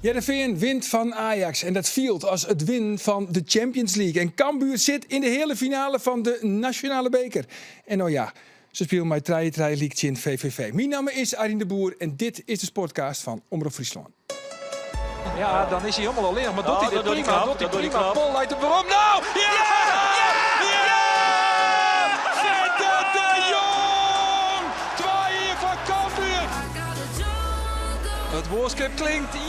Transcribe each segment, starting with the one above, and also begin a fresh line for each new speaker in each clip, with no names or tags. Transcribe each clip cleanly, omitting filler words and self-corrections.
Hearrenfean wint fan Ajax en dat fielt as it winnen fan de Champions League. En Cambuur sit yn de heale finale fan de nasjonale beker. En no ja, se spilen mei trije trije lyk tsjin VVV. Myn namme is Arjen de Boer en dit is de Sportcast fan Omrop Fryslân.
Ja, dan is hy hielendal allinnich, mar docht hy dit prima, docht hy prima. Pol leit him werom, no! Ja! Ja! Fedde de Jong! 2-1 foar Cambuur! It woordskip klinkt, 1-0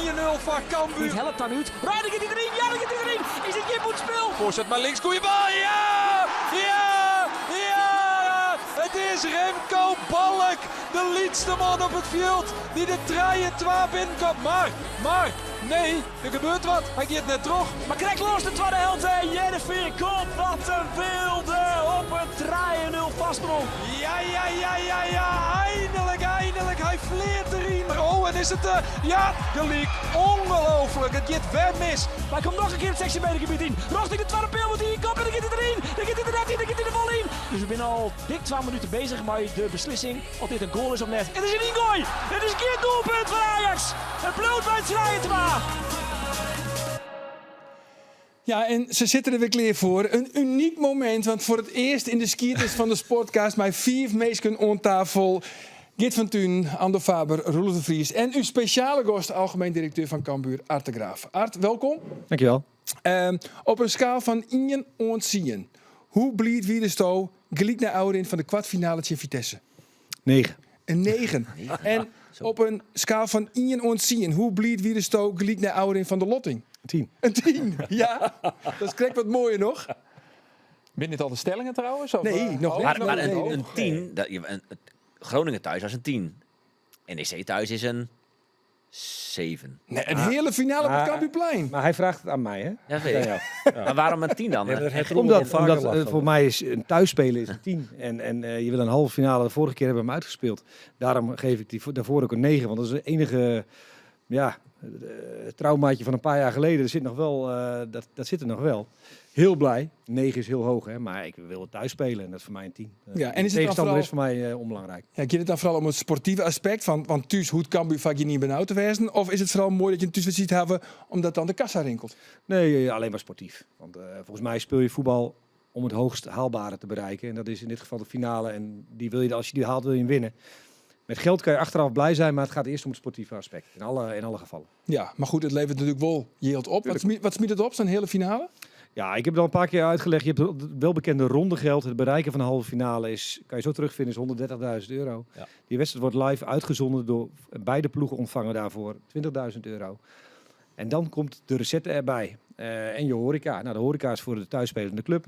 foar Cambuur.
Dit helpt dan út. Reijnen giet deryn, ja, giet deryn. Is it gjin bûtenspul?
Voorzet mei links, goeie bal, ja! Ja! Ja! It is Remco Balk, de lytste man op it fjild, dy't de 3-2 binnenkomt. Mar, mar, nee, der gebeurt wat. Hy giet net troch.
Mar krekt los de twadde helte en Hearrenfean komt wat in wilde op in 3-0 foarsprong.
Ja, ja, ja, ja, ja, eindelijk, eindelijk. Hy fleant deryn. Oh, en is it, ja, gelyk. Ongelooflik, it giet wer mis.
Hy komt noch in kear it sechstjinmetergebiet yn. Rjochting de twadde peal moat hy ynkoppe en dan giet hy deryn. Dan giet hy der net yn, dan giet hy der wol yn. Dus we binne al dik twa minuten bezich mei de beslissing oft dit in goal is of net. It is in yngoai! It is gjin doelpunt foar Ajax! It bliuwt by 3-2.
Ja, en se sitte der wer klear foar. In unyk momint, want foar it earst yn de skiednis fan de Sportcast mei fiif minsken oan tafel. Geert van Tuinen, Andor Faber, Roelof de Vries en ús spesjale gast, algemeen direkteur fan Cambuur, Ard de Graaf. Ard, welkom.
Dankjewel.
Op in skaal fan ien oant tsien, hoe bliid wiesto gelyk nei ôfrin fan de kwartfinale tsjin Vitesse?
9.
In 9. En op in skaal fan ien oant tsien, hoe bliid wiesto gelyk nei ôfrin fan de lotting?
10.
In 10, ja. Dat is krekt wat moaier noch.
Binne dit al de stellingen trouwens? Of,
Nee, noch net.
Maar, maar
Nee,
een,
nee.
een 10, dat, je- een, Groningen thuis was een 10. NEC thuis is een 7.
Nee, een heale finale op het Cambuurplein.
Maar hy freget it oan my, hè?
Dat weet ik. Maar waarom een 10 dan?
Ja, dat heeft Roelof
Omdat,
vaker
omdat
last van.
voor mij is een thuisspelen is een 10. En je wil een halve finale, de vorige keer hebben we hem uitgespeeld. Daarom geef ik die daarvoor ook een 9. Want dat is het enige, ja, traumaatje van een paar jaar geleden. Er zit nog wel, dat zit er nog wel. Heel blij. 9 is heel hoog, hè? Maar ik wil het thuis spelen en dat is voor mij een 10.
Ja, en is het dan
tegenstander
vooral
is voor mij onbelangrijk.
Ja, giet it dan foaral om it sportive aspekt? Want thús hoecht Cambuur faak gjin benaud te wêzen. Of is it foaral moai dat je in thúswedstriid hawwe, omdat dan de kassa rinkelt?
Nee, alleen maar sportief. Want volgens mij speel je voetbal om het hoogst haalbare te bereiken. En dat is in dit geval de finale. En die wil je, als je die haalt, wil je hem winnen. Met geld kan je achteraf blij zijn, maar het gaat eerst om het sportieve aspect. In alle gevallen.
Ja, mar goed, it leveret natuerlik wol jild op. Wat smyt it op, sa'n heale finale?
Ja, ik heb het al een paar keer uitgelegd. Je hebt het welbekende ronde geld. Het bereiken van de halve finale is, kan je zo terugvinden, is €130.000. Die wedstrijd wordt live uitgezonden door beide ploegen ontvangen daarvoor €20.000. En dan komt de recette erbij. En je horeca. Nou, de horeca is voor de thuisspelende club.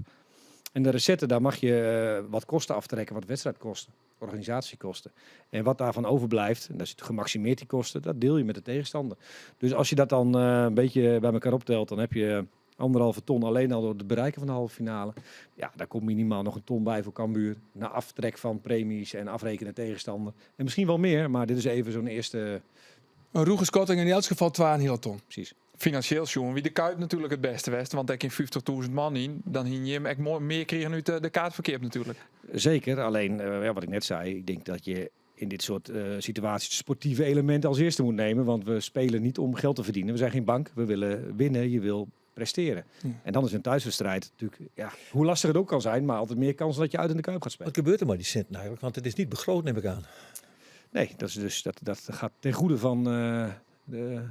En de recette, daar mag je wat kosten aftrekken, wat wedstrijdkosten, organisatiekosten. En wat daarvan overblijft, en daar zit gemaximeerd die kosten, dat deel je met de tegenstander. Dus als je dat dan een beetje bij elkaar optelt, dan heb je anderhalve ton alleen al door het bereiken van de halve finale. Ja, daar komt minimaal nog een ton bij voor Cambuur. Na aftrek van premies en afrekenen tegenstander. En misschien wel meer, maar dit is even zo'n eerste...
In rûge skatting, yn elts gefal twa en in heale ton.
Precies.
Finansjeel sjoen wie de Kuip natuerlik it bêste west, want dêr kin 50.000 man yn. Dan hiene jim ek mear krigen út de kaartferkeap natuerlik.
Zeker, alleen, ja, wat ik net zei, ik denk dat je in dit soort situaties het sportieve element als eerste moet nemen. Want we spelen niet om geld te verdienen. We zijn geen bank, we willen winnen, je wil presteren. En dan is een thuiswedstrijd natuurlijk, ja, hoe lastig het ook kan zijn, maar altijd meer kans dat je uit in de Kuip gaat spelen.
Wat gebeurt er met die centen eigenlijk? Want het is niet begroot, neem ik aan.
Nee, dat, is dus, dat, dat gaat ten goede van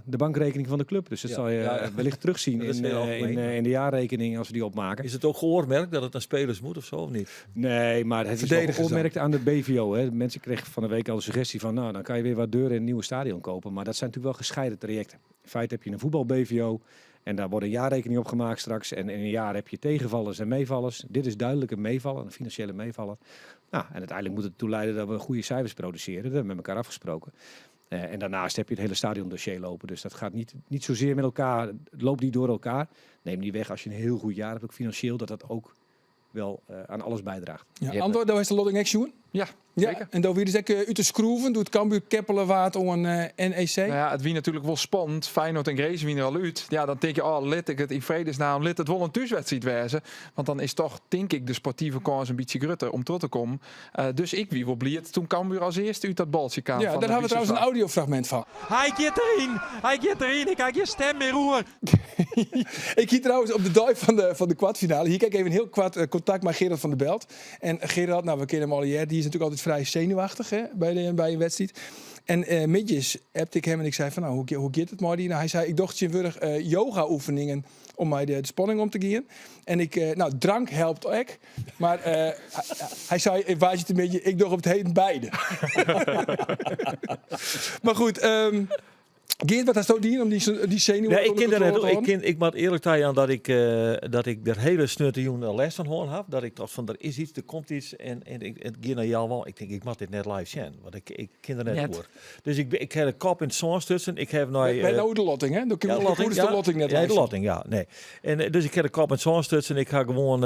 de bankrekening van de club. Dus dat zal je wellicht terugzien
Dat is heel algemeen.
in de jaarrekening als we die opmaken.
Is het ook geoormerkt dat het aan spelers moet of zo, of niet?
Nee, maar het is wel
Verdedigers dan.
geoormerkt aan de BVO. Hè. Mensen kregen van de week al de suggestie van, nou, dan kan je weer wat deuren in het nieuwe stadion kopen. Maar dat zijn natuurlijk wel gescheiden trajecten. In feite heb je een voetbal-B V O en daar wordt een jaarrekening op gemaakt straks. En in een jaar heb je tegenvallers en meevallers. Dit is duidelijk een meevaller, een financiële meevaller. En uiteindelijk moet het ertoe leiden dat we goede cijfers produceren. Dat hebben we met elkaar afgesproken. En daarnaast heb je het hele stadiondossier lopen. Dus dat gaat niet zozeer met elkaar. Het loopt niet door elkaar. Neem niet weg als je een heel goed jaar hebt, ook financieel, dat dat ook wel aan alles bijdraagt.
Ja, Andor, daar is de lotting ek sjoen?
Ja,
Ja,
zeker.
en doe wie dus ek út de skroeven, doe't Cambuur keppele waard oan NEC.
Nou ja, it wie natuerlik wol spannend. Feyenoord en Grins wiene der al út. Ja, dan tink je, oh, lit ik it yn fredesnaam, lit it wol in thúswedstriid wêze. Want dan is toch, tink ik, de sportive kâns in bytsje grutter om troch te kommen. Uh, dus ik wie wol bliid doe't Cambuur as earste út dat baltsje kaam.
Ja,
fan
dêr
de
hawwe we trouwens in
Biseswar.
audiofragmint fan.
Hy giet deryn! Hy giet deryn! Ik ha gjin stim mear oer.
Ik hie trouwens op de dei fan de kwartfinale, hie ik even hiel koart kontakt mei Gerard van der Belt. En Gerard, nou, we kenne him allegear, dy is natuerlik altyd frij senuwachtich, hè, by in wedstriid. En middeis appte ik him en ik sei fan, nou, hoe giet it mei dy? Nou, hy sei, ik doch tsjintwurdich yoga-oefeningen om mei de spanning om te gean. En ik, nou, drank helpt ek. Mar hy sei, ik waard it in bytsje, ik doch op it heden beide. Mar goed, Geert, wat hasto dien om dy senuwen
Nee, ik
ûnder
kin der net
kontrôle te
ik
hâlden?
kin, ik moat earlik tajaan dat ik der hiele sneontejûn lêst fan hân haw. Dat ik tocht fan der is iets, der komt iets en ik, it gie nei healwei. Ik tink, ik moat dit net live sjen, want ik kin der net
Net.
oer. Dus ik ha de kop yn it sân stutsen. Ik ha nei,
By no de lotting, hè? Dan
Ja,
kun
lotting,
de lotting net
Ja, de
live
lotting, ja. Nee. En dus ik ha de kop yn it sân stutsen. Ik ha gewoan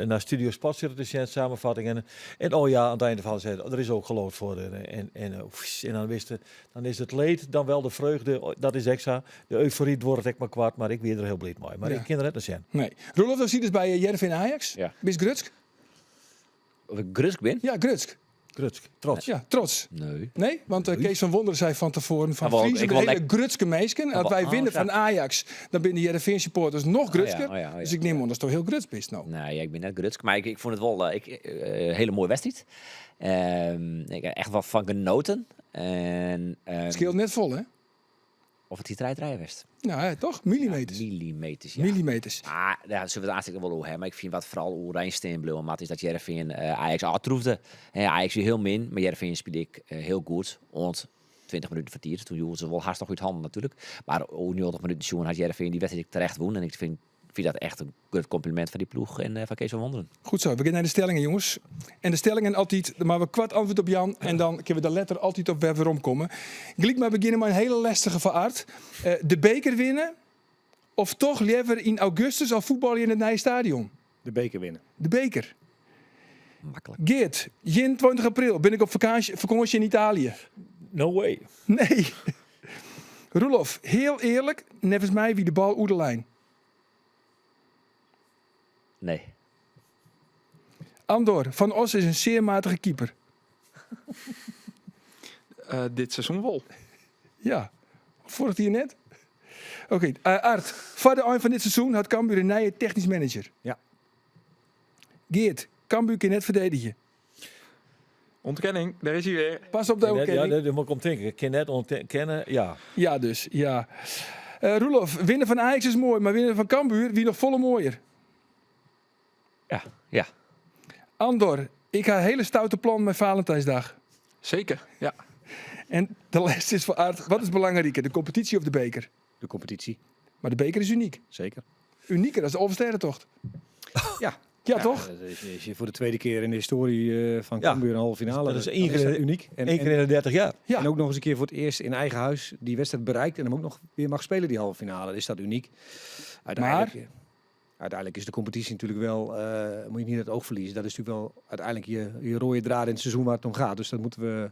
nei Studio Sport sitten te sjen, samenvatting. En oh ja, oan it ein derfan sei der is ook geloot foar. En dan wist dan is it leed dan wel de freugde. Dat is ek sa. De eufory duorret ek mar koart, mar ik wie der hiel bliid mei. Mar
Ja.
ik kin der net nei sjen.
Nee. Roelof, do sietest by Hearrenfean Ajax.
Ja.
Bist grutsk?
Of ik grutsk bin?
Ja, grutsk.
Grutsk. Trots.
Ja, trots.
Nee.
Nee, want Kees van Wonderen sei fan tefoaren fan
Ah, wel,
Friezen
ik
binne
wol
hiele grutske minsken. As wy
Oh,
winne
sa.
fan Ajax, dan binne de Hearrenfean supporters noch grutsker.
Oh ja, oh ja, oh ja.
Dus ik nim oan datsto hiel grutsk bist no.
Nee, ja, ik bin net grutsk, mar ik fûn it wol in hiele moaie wedstriid. Ik ha echt wol fan genoten. En,
Skeelt net folle, hè?
Of it hie trije-trije west.
Nou, hè, toch? Millimeters.
Ja, millimeters, ja.
Millimeters.
Ah, dêr sille we it hartstikke wol oer ha. Mar ik fyn wat foaral oerein stean bliuwe moat, is dat Hearrenfean Ajax ôftroefde. Hè, Ajax wie hiel min, mar Hearrenfean spile ek hiel goed. Oant 20 minuten foar tiid. Doe joegen se wol hast noch út hannen natuerlik. Mar oer 90 minuten sjoen hat Hearrenfean dy wedstriid ek terecht wûn. En ik fyn dat echt in grut kompliment foar dy ploech en foar Kees van Wonderen.
Goed zo, we gean nei de stellingen, jonges. En de stellingen altyd, dêr moatte we koart antwurd op jaan en dan kinne we der letter altyd op wer weromkomme. Gelyk mar begjinne mei in hiele lestige foar Art. De beker winne of toch leaver yn augustus al fuotbalje yn it nije stadion?
De beker winne.
De beker.
Maklik.
Geert, 21 april bin ik op fakânsje yn Italië.
No way.
Nee. Roelof, hiel earlik, neffens my wie de bal oer de lijn.
Nee.
Andor, Van Os is in sear matige keeper.
Dit seizoen wol.
Ja, foarich jier net. Oké, Art, foar de ein fan dit seizoen hat Cambuur in nije technysk manager.
Ja.
Geert, Cambuur kin net ferdedigje.
Ontkenning, dêr is hy wer.
Pas op de
Ja,
ontkenning.
dêr moat ik om tinke. Ik kin net ûntkenne, ja.
Ja, dus, ja. Roelof, winne fan Ajax is moai, mar winne fan Cambuur wie noch folle moaier.
Ja, ja.
Andor, ik ha hiele stoute plannen mei Valentijnsdag.
Seker, ja.
En de lêste is foar Art. Wat is belangriker, de kompetysje of de beker?
De kompetysje.
Mar de beker is unyk.
Seker.
Uniker as de Alvestêdetocht.
Ja.
Ja, toch?
Dat is je voor de tweede keer in de historie van Cambuur een halve finale.
Dat is
Dan
één keer
dat
in de-
uniek. En,
Eén keer in de 30 jaar.
Ja.
en ook nog eens een keer voor het eerst in eigen huis die wedstrijd bereikt en hem ook nog weer mag spelen, die halve finale. Is dat uniek? Uiteindelijk,
Maar?
uiteindelijk is de competitie natuurlijk wel, moet je niet uit het oog verliezen. Dat is natuurlijk wel uiteindelijk je rode draad in het seizoen waar het om gaat. Dus dat moeten we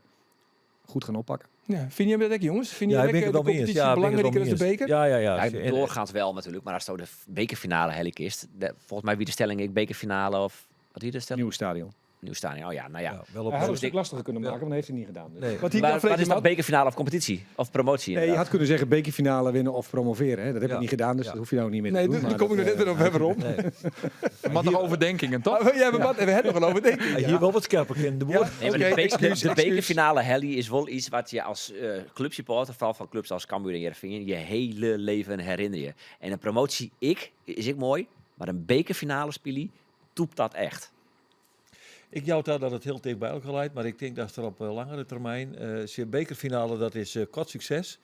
goed gaan oppakken.
Ja, vind je dat ook, jongens? Vind je
Ja,
dat
ben ik
ook,
het
de
wel mee eens.
competitie
Ja, ben ik het wel
belangrijker dan
mee
de
eens.
beker?
Ja, ja, ja.
Ja, doorgaans wel natuurlijk, maar as de bekerfinale helje kinst. Volgens my wie de stelling ek bekerfinale of wat wie de stelling?
Nieuw stadion.
Nieuw stadion. Oh ja, nou ja.
Ja, wel op
Hij had het een
Dus
stuk lastiger kunnen maken, maar dat heeft hij niet gedaan. Dus.
Nee.
Wat hier
Maar
dan
wat
vreeg
is
je
dan
mat?
bekerfinale of competitie? Of promotie?
Nee, je
inderdaad.
had kunnen zeggen bekerfinale winnen of promoveren. Hè. Dat heb ik niet gedaan, dus dat hoef je nou niet meer te
Nee,
doen.
daar
maar
kom ik
dat,
nog net weer op waarom.
Nee.
Maar nog overdenkingen, toch?
Ja, we hebben nog een overdenking.
Hier wel wat scherper in de woord.
Nee, maar de
Oké, excuus,
de
excuus.
bekerfinale helje is wel iets wat je als clubsupporter, vooral van clubs als Cambuur en Heerenveen, je hele leven herinner je. En een promotie ik, is ik mooi, maar een bekerfinale spelen, toept dat echt.
Ik jou daar dat het heel dicht bij elkaar leidt, maar ik denk dat er op langere termijn, zeer bekerfinale, dat is kort succes.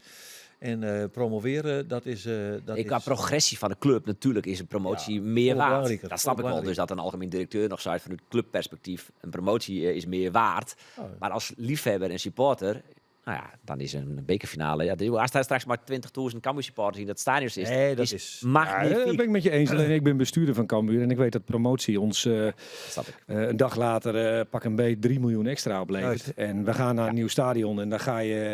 En promoveren, dat is, dat
Ik, qua
is
progressie van de club natuurlijk is een promotie
Ja,
meer
veel
waard.
belangrijker,
Dat snap
veel
ik wel. Dus dat een algemeen directeur nog zei vanuit clubperspectief, een promotie is meer waard.
Oh, ja.
Maar als liefhebber en supporter Nou ja, dan is in bekerfinale. Ja, as der straks mei 20.000 Cambuur supporters yn dat stadion is,
Nee, dat is
magnifiek.
Ja, dat ben ik met je eens. Alleen ik ben bestuurder van Cambuur en ik weet dat promotie ons
Snap ik.
een dag later pak een beet 3 miljoen extra oplevert.
Juist.
En we gaan naar een nieuw stadion en dan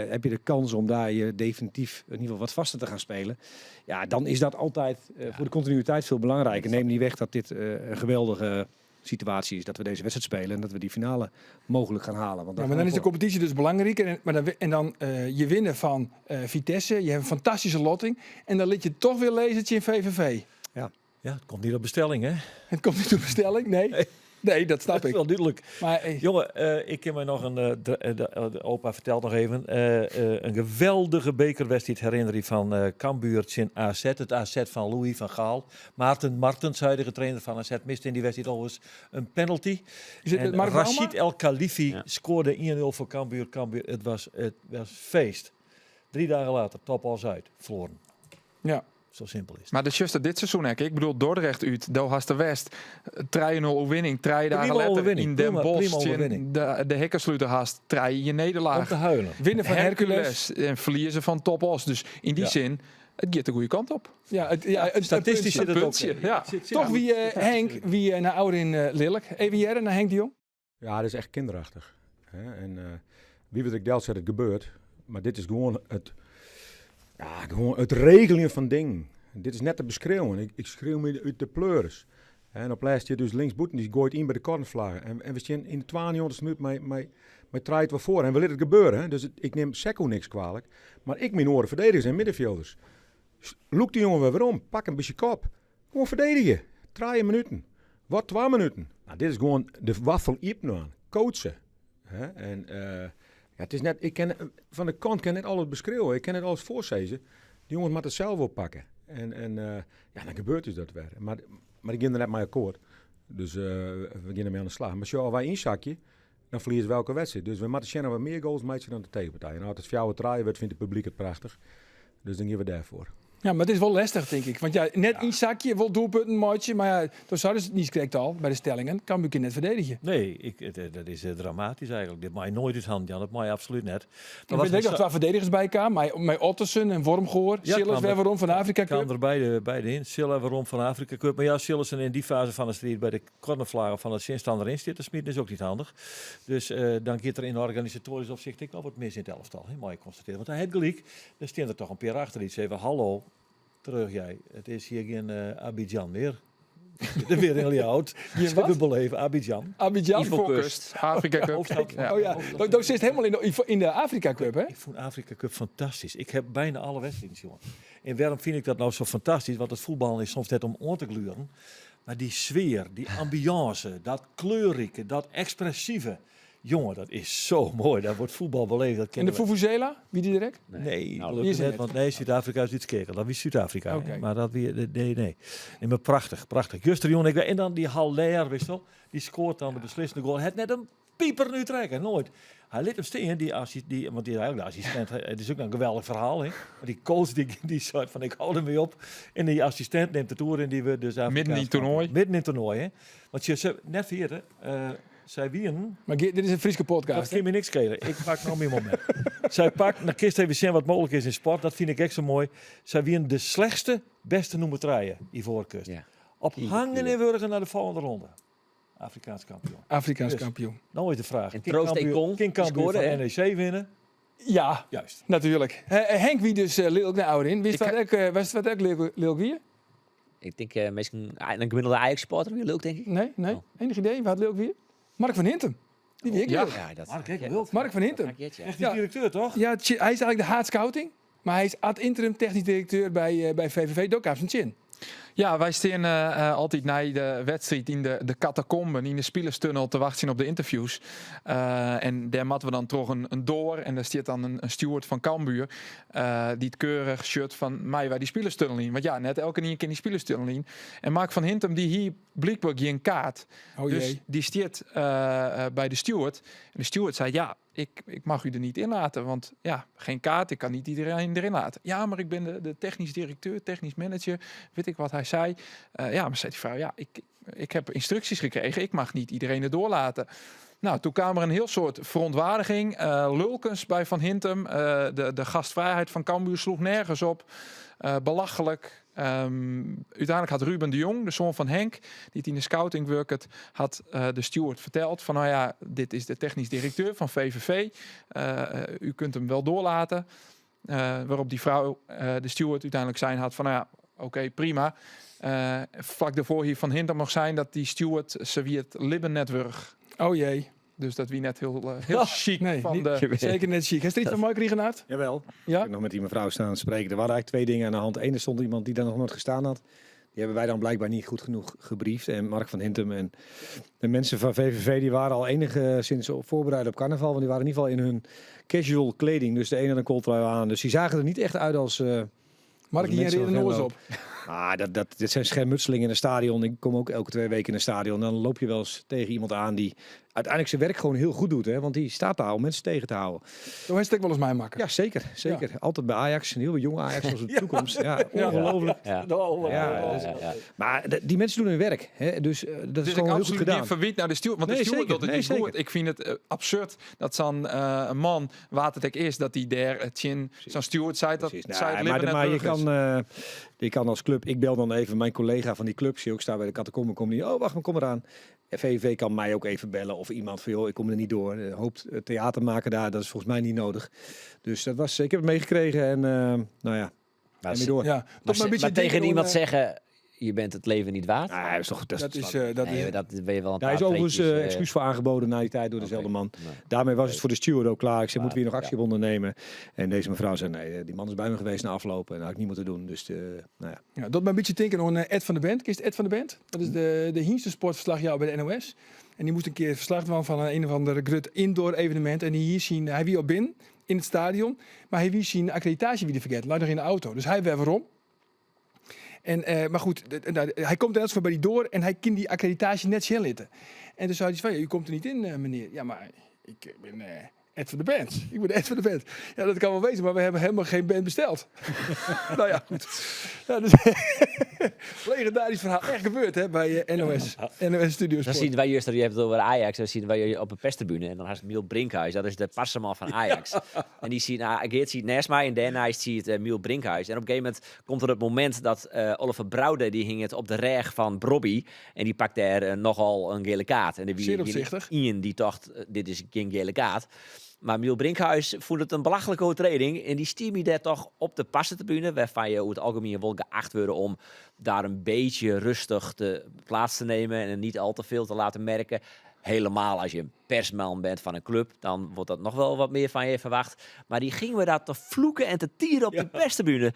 heb je de kans om daar je definitief in ieder geval wat vaster te gaan spelen. Ja, dan is dat altijd voor de continuïteit veel belangrijker. Neem niet weg dat dit een geweldige situatie is dat we deze wedstrijd spelen en dat we die finale mogelijk gaan halen. Want
Ja,
daar
maar
gaan
dan
we
is de
voor.
competitie dus belangrijk. En, maar dan, en dan je winnen van Vitesse. Je hebt een fantastische lotting. En dan liet je toch weer lezertje in VVV.
Ja, het komt niet op bestelling, hè?
Het komt niet op bestelling, nee. Nee, dat snap
Dat is
ik.
wel duidelijk.
Maar
Jongen, ik ken mij nog een. De opa vertelt nog even. Een geweldige bekerwedstrijd herinner ik van Cambuur in AZ. Het AZ van Louis van Gaal. Maarten Martens, huidige trainer van AZ, miste in die wedstrijd overigens een penalty.
Is het
En
Mark van
Rachid
Alma?
El Khalifi
Ja.
scoorde 1-0 voor Cambuur. Cambuur, het was feest. 3 dagen later, top als uit, verloren. Zo simpel is het.
Maar de juiste dit seizoen, hè. Ik bedoel, Dordrecht uit, Dohas de West. 3-0 overwinning, 3 dagen
Prima
later
overwinning,
in Den
prima,
Bosch.
prima
in
overwinning.
de hekkensluiter haast, 3 je nederlaag.
Om te huilen.
Winnen van Hercules.
Hercules en verliezen van Top Oss. Dus in die zin, het gaat de goede kant op.
Ja, het, ja, het,
Statistisch
het
zit het ook.
puntje, ja.
Zit
Toch
goed.
wie Henk, wie naar ouder in Lilk. Even Jerren naar Henk de Jong.
Ja, dat is echt kinderachtig. Hè? En wie weet ik Del zegt, het gebeurt. Maar dit is gewoon het regelen van dingen. Dit is net te beschreeuwen. Ik schreeuw me uit de pleuris. En op laatst je dus linksboeten, die gooit in bij de cornervlaggen. En we staan in de 92e minuut met draait wel voor. En we laten het gebeuren. Hè? Dus ik neem Sekou niks kwalijk. Maar ik mijn oren verdedigers en middenvelders. Loek die jongen weer om. Pak een beetje kop. Gewoon verdedigen. 3 minuten. Wat 2 minuten. Nou, dit is gewoon de waffel aan. Coachen. Hè? En ja, het is net, ik ken, van de kant kan net alles beschreeuwen. Ik kan net alles voorzezen. Die jongens moeten het zelf oppakken. En dan gebeurt dus dat weer. Maar ik ging er net mee akkoord. Dus we gaan ermee aan de slag. Maar als wij inzakje, dan verliezen we elke wedstrijd. Dus we moeten zien dat we meer goals maken dan de tegenpartij. En als het fjouwer draaien wordt, vindt het publiek het prachtig. Dus dan gaan we daarvoor.
Ja, maar het is wel lastig, denk ik. Want ja, net een zakje, wel doelpunten, maatje. Maar ja, toen zouden ze het niet correct al bij de stellingen. Kan ik net verdedigen.
Nee, dat is dramatisch eigenlijk. Dit mag je nooit uit hand, Jan. Dat mag je absoluut net. Maar
Ik
wat
weet
hij
ook nog
zo-
twee verdedigers bij elkaar. Maar Ottersen en Wormgoor.
Ja,
Sillis
kwam
weer waarom van de Afrika
kwam
Cup.
er beide in. Silla waarom van de Afrika Cup. Maar ja, Sillissen in die fase van de strijd bij de cornervlagen van het zinstander in zitten smieten is ook niet handig. Dus dan gaat er in organisatorisch opzicht ik wel wat mis in het elftal. Hè, mag je constateren. Want hij heeft gelijk. Er stond er toch een paar achter iets. Even hallo. Terug jij. Het is hier geen Abidjan meer. De weer in Ljout.
Hier wat?
We beleven Abidjan.
Abidjan?
Ivoorkust. Afrika Cup.
Hoofdstad.
Ja.
Oh ja, dat zit helemaal in de Afrika Cup, hè?
Ik vond Afrika Cup fantastisch. Ik heb bijna alle wedstrijden, jongen. En waarom vind ik dat nou zo fantastisch? Want het voetballen is soms net om oor te gluren. Maar die sfeer, die ambiance, dat kleurrijke, dat expressieve. Jongen, dat is zo mooi. Daar wordt voetbal beleefd. Dat
En de
kennen we.
Vuvuzela? Wie die direct?
Nee,
Nee.
gelukkig
Die is er
net,
net.
want nee, Zuid-Afrika is iets kerel. Dat is Zuid-Afrika. hè.
Oké.
Maar dat weer, nee, nee, nee. Nee, maar prachtig, prachtig. Juster, jongen, ik weet, en dan die Haller, wist je wel, die scoort dan de beslissende goal. Het net een pieper nu trekken, nooit. Hij liet hem staan, die die, want die eigenlijk de assistent, hè, het is ook een geweldig verhaal, hè. Maar die coach die zei van, ik hou ermee op. En die assistent neemt de toer in die we dus
Midden in het
Afrikaans
toernooi.
kampioen. Midden in het toernooi, hè. Want je, ze, net vierde, zij winnen.
Maar Geert, dit is een Friese podcast,
Dat
hè?
kan me niks schelen. Ik pak nog meer moment. Zij pakt, nou kist even zien wat mogelijk is in sport. Dat vind ik echt zo mooi. Zij winnen de slechtste, beste nummer 3, Ivoorkust. Op hangen en wurgen naar de volgende ronde. Afrikaans kampioen.
Afrikaans
Dus,
kampioen.
Nou is de vraag.
En
Kan
Troost Ekong,
King
die
Cambuur
scoorde,
van
hè?
NEC winnen?
Ja,
Juist.
Natuurlijk. Henk, wie dus Lilk naar Ouderin. Wist
Ik
wat
heb
ik wist wat ik Lilk wie?
Ik denk misschien een gemiddelde Ajax-supporter weer leuk, denk ik.
Nee, nee.
Oh.
Enig idee? Wat Lilk wie? Mark van Hintem. Die wie ik
Ja.
leuk.
Ja, dat
Mark, ik
ja,
wil.
Mark van Hintem.
dat ja.
Echt die
Ja.
directeur, toch?
Ja, hij is eigenlijk de haat scouting. Maar hij is ad interim technisch directeur bij VVV. Doka zijn chin.
Ja, wij staan altijd na de wedstrijd in de catacomben, in de spelerstunnel te wachten op de interviews. En daar matten we dan toch een door. En daar zit dan een steward van Cambuur. Die het keurig shirt van mij waar die spelerstunnel in. Want ja, net elke keer in die spelerstunnel in. En Mark van Hintem die hier blijkbaar geen kaart.
Oh
dus
jee.
die zit bij de steward. En de steward zei, ja, ik mag u er niet in laten. Want ja, geen kaart, ik kan niet iedereen erin laten. Ja, maar ik ben de technisch directeur, technisch manager. Weet ik wat hij zei. Ja, maar zei die vrouw, ja, ik heb instructies gekregen. Ik mag niet iedereen er doorlaten. Nou, toen kwam er een heel soort verontwaardiging. Lulkens bij Van Hintem. De gastvrijheid van Cambuur sloeg nergens op. Belachelijk. Uiteindelijk had Ruben de Jong, de zoon van Henk, die het in de scouting werkt, had de steward verteld van, nou ja, dit is de technisch directeur van VVV. U kunt hem wel doorlaten. Waarop die vrouw, de steward, uiteindelijk zijn had van, nou ja, oké, prima. Vlak daarvoor hier Van Hintem nog zijn dat die steward ze wie het Libben-netwerk.
Oh jee.
Dus dat wie net heel chic
Nee,
van
niet,
de...
zeker net chic. Heeft er iets van Mark Riegenaard?
Jawel.
Ja?
Ik heb nog met die mevrouw staan spreken. Er waren eigenlijk twee dingen aan de hand. Eén, er stond iemand die daar nog nooit gestaan had. Die hebben wij dan blijkbaar niet goed genoeg gebriefd. En Mark van Hintem en de mensen van VVV die waren al enigszins voorbereid op carnaval. Want die waren in ieder geval in hun casual kleding. Dus de een had een kooltrui aan. Dus die zagen er niet echt uit als...
Mark,
als
hier
mensen
reden
van
nog eens
Venlo.
op.
Ah, dit zijn schermutselingen in een stadion. Ik kom ook elke 2 weken in een stadion. Dan loop je wel eens tegen iemand aan die uiteindelijk zijn werk gewoon heel goed doet. Hè? Want die staat daar om mensen tegen te houden.
Zo heeft het ook wel eens mij makken.
Ja, zeker. Zeker.
Ja.
Altijd bij Ajax. Een heel jonge Ajax als de toekomst. Ja, ongelooflijk.
Ja.
Ja, dus, maar die mensen doen hun werk. Hè? Dus dat is
Dus ik
gewoon heel goed
absoluut
gedaan.
geen verwiet naar de steward. Want
Nee,
de steward
zeker.
dat het
Nee,
niet goed.
zeker.
Ik vind het absurd dat zo'n man, wat het ook is, dat die daar het chin, zo'n steward zei dat
Precies.
zei het
Nee, maar,
Libben
maar je
netwerk is.
kan, je kan als club, ik bel dan even mijn collega van die club, zie ik sta bij de catacombe, kom die, oh wacht, maar kom eraan. VVV kan mij ook even bellen of iemand van, joh, ik kom er niet door. Hoopt theater maken daar, dat is volgens mij niet nodig. Dus dat was, ik heb het meegekregen en nou ja,
Maar
en weer door.
Ja,
Maar,
tot maar een beetje
maar tegen
denken
iemand
aan,
zeggen, je bent het leven niet waard.
Nee, dat is toch, dat is
Dat is,
dat
dat
Nee,
is,
dat ben je wel een
Daar is
paar
overigens
treetjes,
excuus voor aangeboden na die tijd door dezelfde man.
Nee.
Daarmee was het voor de steward ook klaar. Ik zei, moeten we hier nog
Ja.
actie op ondernemen? En deze mevrouw zei, nee, die man is bij me geweest na afloop en dat had ik niet moeten doen. Dus, nou ja.
Ja, dat me een beetje denken aan Ed van de Band. Kist Ed van de Band? Dat is de Hienste sportverslag jou bij de NOS. En die moest een keer verslag doen van een of andere grut indoor evenement. En die hier zien, hij wie al binnen in het stadion. Maar hij wie zien accreditatie wie die vergeet. Laat nog in de auto. Dus hij werd waarom. En, maar goed, nou, hij komt ergens voor bij die door en hij kan die accreditatie net zien zitten. En toen zei hij van, ja, u komt er niet in, meneer. Ja, maar ik ben Ed van de Band. Ik ben Ed van de Band. Ja, dat kan wel wezen, maar we hebben helemaal geen band besteld. Nou ja, goed. Ja, dus legendarisch verhaal. Echt gebeurd, hè, bij NOS. NOS Studio
Dan
Sport.
zien wij juist, je hebt het over Ajax, dan zien wij op een perstribune en dan had Miel Brinkhuis, dat is de passerman van Ajax. En die ziet, nou, Geert ziet naast mij en daarna ziet Miel Brinkhuis. En op een gegeven moment komt er het moment dat Oliver Brouwer, die hing het op de reg van Brobby en die pakt daar nogal een gele kaart. En de wie
Zeer opzichtig.
Ian die dacht, dit is geen gele kaart. Maar Miel Brinkhuis voelde het een belachelijke overtreding. En die stier daar toch op de passentribune, waarvan je over het algemeen wel geacht wordt om daar een beetje rustig te plaats te nemen en niet al te veel te laten merken. Helemaal als je een persman bent van een club, dan wordt dat nog wel wat meer van je verwacht. Maar die gingen we daar te vloeken en te tieren op de perstribune.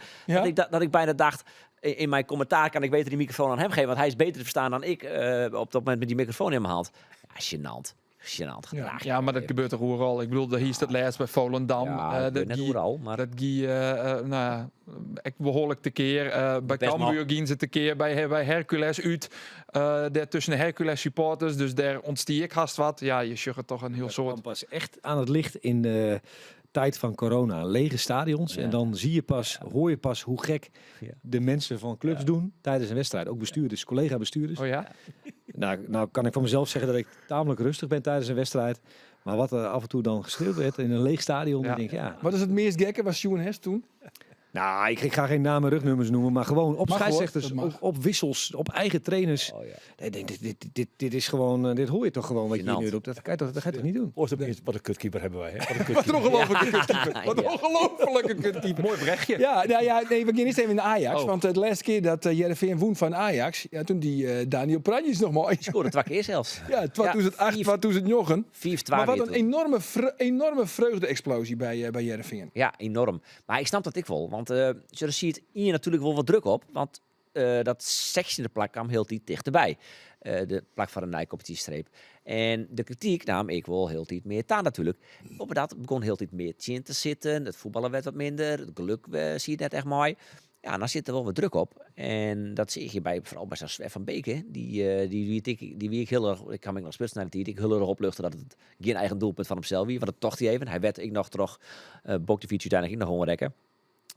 Dat ik bijna dacht, in mijn commentaar kan ik beter die microfoon aan hem geven, want hij is beter te verstaan dan ik op dat moment met die microfoon in mijn hand. Ja, gênant. Gênant gedrag.
Ja, maar dat gebeurt toch overal. Ik bedoel, hier is het laatst bij Volendam.
Ja, dat gebeurt net overal, maar
Dat gie nou ja, ik behoorlijk tekeer. Bij
Best
Cambuur
nog.
gingen ze tekeer, bij Hercules uit. Daar tussen de Hercules supporters, dus daar ontstier ik haast wat. Ja, je suggert toch een heel
Dat
soort.
kwam pas echt aan het licht in de tijd van corona. Lege stadions. En dan zie je pas, hoor je pas hoe gek de mensen van clubs doen tijdens een wedstrijd. Ook bestuurders, collega-bestuurders.
Oh ja?
Nou kan ik van mezelf zeggen dat ik tamelijk rustig ben tijdens een wedstrijd. Maar wat er af en toe dan geschreeuwd werd in een leeg stadion, dan denk ik, ja.
Wat is het meest gekke? Was Sjoen Hest toen?
Nou, ik ga geen namen en rugnummers noemen, maar gewoon op
Mag hoor,
scheidsrechters,
dat mag.
op wissels, op eigen trainers.
Oh, ja.
Nee, ik denk, dit is gewoon, dit hoor je toch gewoon wat je hier
Gênant.
nu roept. Dat kan je toch, dat ga je toch niet doen?
Oh, dat is- wat een kutkeeper hebben wij. Hè? Wat een
Wat een
kutkeeper.
ongelofelijke kutkeeper. Wat een ongelofelijke kutkeeper.
Mooi berichtje.
Ja, nou ja, nee, we gaan eerst even naar Ajax.
Oh.
Want de laatste keer dat Heerenveen won van Ajax, ja, toen die Daniel Pranjic nog mooi.
Die scoorde 2 keer zelfs.
Ja, 2008,
Ja,
2009.
4-2
Maar wat
weer
een
toen.
enorme vreugde-explosie bij Heerenveen.
Ja, enorm. Maar ik snap dat ik wel. Want je ziet hier natuurlijk wel wat druk op. Want dat 16e plak kwam heel tijd dichterbij. De plak van de Nijcompetitiestreep. En de kritiek nam ik wel heel tijd meer aan natuurlijk. Op dat begon heel tijd meer chin te zitten. Het voetballen werd wat minder. Het geluk zie je net echt mooi. Ja, dan zit er wel wat druk op. En dat zie je vooral bij zo'n Sven van Beek. Hè. Die die, die, ik, die wie ik heel erg, ik kan me nog spits naar de tijd, ik heel erg opluchten dat het geen eigen doelpunt van hemzelf wie. Want dat tocht hij even. Hij werd ik nog terug, Bokjevic uiteindelijk ik nog gewoon rekken.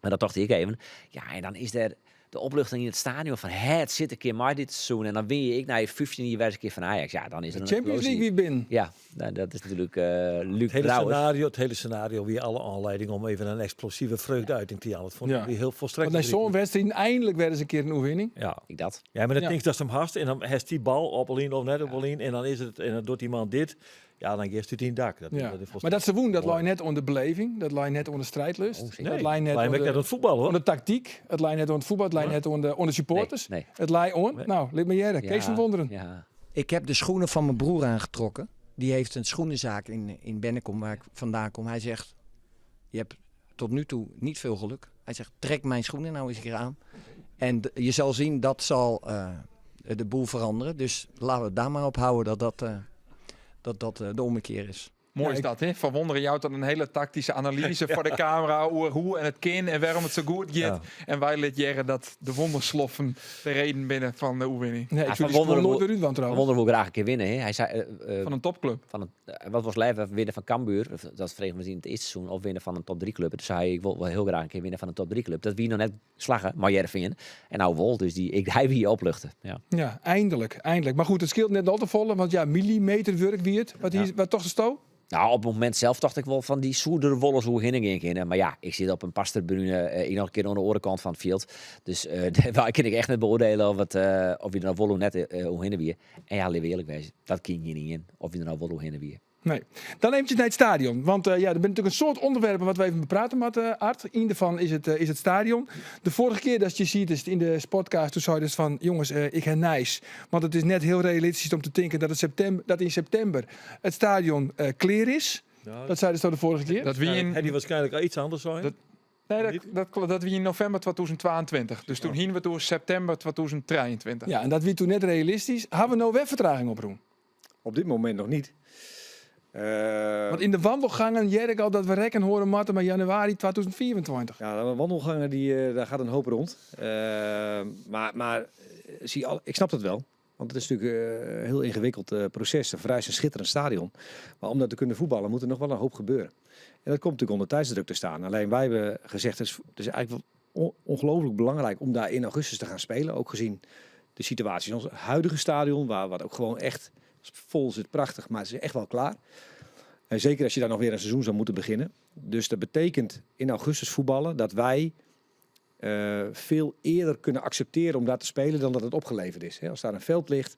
Maar dat tocht ik even. Ja, en dan is er De opluchting yn it stadion fan hè, it sit in kear mei dit seizoen en dan win je ek nei 15 jier wer ris in kear fan Ajax. Ja, dan is
De
der een
Champions League
explosie.
wie binnen.
Ja, nou, dat is natuerlik Luc
Het hele,
Brouwers.
scenario, het hele scenario wie alle aanleiding om even een explosieve vreugdeuiting te halen. Dat vond ik
Ja.
weer heel volstrekt.
Want nei zo'n wedstrijd eindelijk weer eens een keer een oerwinning.
Ja.
Ik dat.
Ja, maar dan
Ja.
denk dat ze hem hast en dan heeft die bal op Olien of net op Olien en dan is het en dan doet die man dit. Ja, dan geeft het in het dak. Dat,
Ja.
dat is volstrekt
Maar dat ze woen, dat
mooi.
lei net onder de beleving, dat lei net onder de strijdlust,
Oh, zeker.
dat
Nee,
lei net
lijkt me
onder
net het voetbal hoor.
onder de tactiek, het lei net onder het voetbal, het lei net onder de supporters.
Nee, nee.
Het lei on.
Nee.
Nou, laat me jaren. Kees van Wonderen.
Ja.
Ik heb de schoenen van mijn broer aangetrokken. Die heeft een schoenenzaak in Bennekom, waar ik vandaan kom. Hij zegt, je hebt tot nu toe niet veel geluk. Hij zegt, trek mijn schoenen nou eens een keer aan. En je zal zien, dat zal de boel veranderen. Dus laten we het daar maar op houden dat dat, de ommekeer is.
Mooi
Ja,
is
ik-
dat, hè? Van Wonderen jou dan een hele tactische analyse voor de camera over hoe en het kin en waarom het zo goed gaat.
Ja.
En wij liet jaren dat de wondersloffen de reden binnen van de oerwinning.
Nee, ik
Ja,
zou
Van
die schoen
Wonderen
nooit weer uit,
Van
trouwens.
Wonderen wil graag een keer winnen. Hè? Hij zei,
Van een topclub.
van het, wat was lijf winnen van Cambuur, of dat vregen we in het eerste seizoen, of winnen van een top 3 club. En toen zei hij, ik wil wel heel graag een keer winnen van een top 3 club. Dat wie nog net slagen, maar Heerenveen. En nou wol, dus die, ik, hij wie opluchten. Ja.
Ja, eindelijk, eindelijk. Maar goed, het scheelt net al te volle, want ja, millimeterwerk wie het. Wat, hier, wat toch de sto?
Nou, op het moment zelf dacht ik wel van die soerder wollers hoe heen gaan. Maar ja, ik zit op een pasterbrune, ik nog een keer aan de orenkant van het veld. Dus daar kan ik echt net beoordelen of, het, of je er nou wollo net hoe heen wie. En ja, laten we eerlijk wezen, dat kan je niet in. Of je er nou wollo heen wie.
Nee. Dan eventjes naar het stadion. Want ja, er zijn natuurlijk een soort onderwerpen wat we even bepraten moeten, Art. Eén daarvan is het stadion. De vorige keer dat je ziet is het in de sportcast, toen zei dus van, jongens, ik heb nice. Want het is net heel realistisch om te denken dat, het september, dat in september het stadion klaar is.
Ja,
Dat zeiden ze de vorige keer.
Dat wie in,
Had die waarschijnlijk al iets anders zijn.
Dat- nee, dat, dat, klopt, dat wie in november 2022. Dus toen hingen we door september 2023.
Ja, en dat wie toen net realistisch. Hebben we nou weer vertraging op, Roen?
Op dit moment nog niet.
Want in de wandelgangen jerk al dat we rekken horen matten maar januari 2024.
Ja, de wandelgangen, die, daar gaat een hoop rond. Maar zie al, ik snap dat wel. Want het is natuurlijk een heel ingewikkeld proces. Er vereist een schitterend stadion. Maar om dat te kunnen voetballen moet er nog wel een hoop gebeuren. En dat komt natuurlijk onder tijdsdruk te staan. Alleen wij hebben gezegd, het is eigenlijk wel ongelooflijk belangrijk om daar in augustus te gaan spelen. Ook gezien de situatie in ons huidige stadion, waar wat ook gewoon echt vol zit, prachtig, maar het is echt wel klaar. En zeker als je daar nog weer een seizoen zou moeten beginnen. Dus dat betekent in augustus voetballen dat wij veel eerder kunnen accepteren om daar te spelen dan dat het opgeleverd is. Hè, als daar een veld ligt,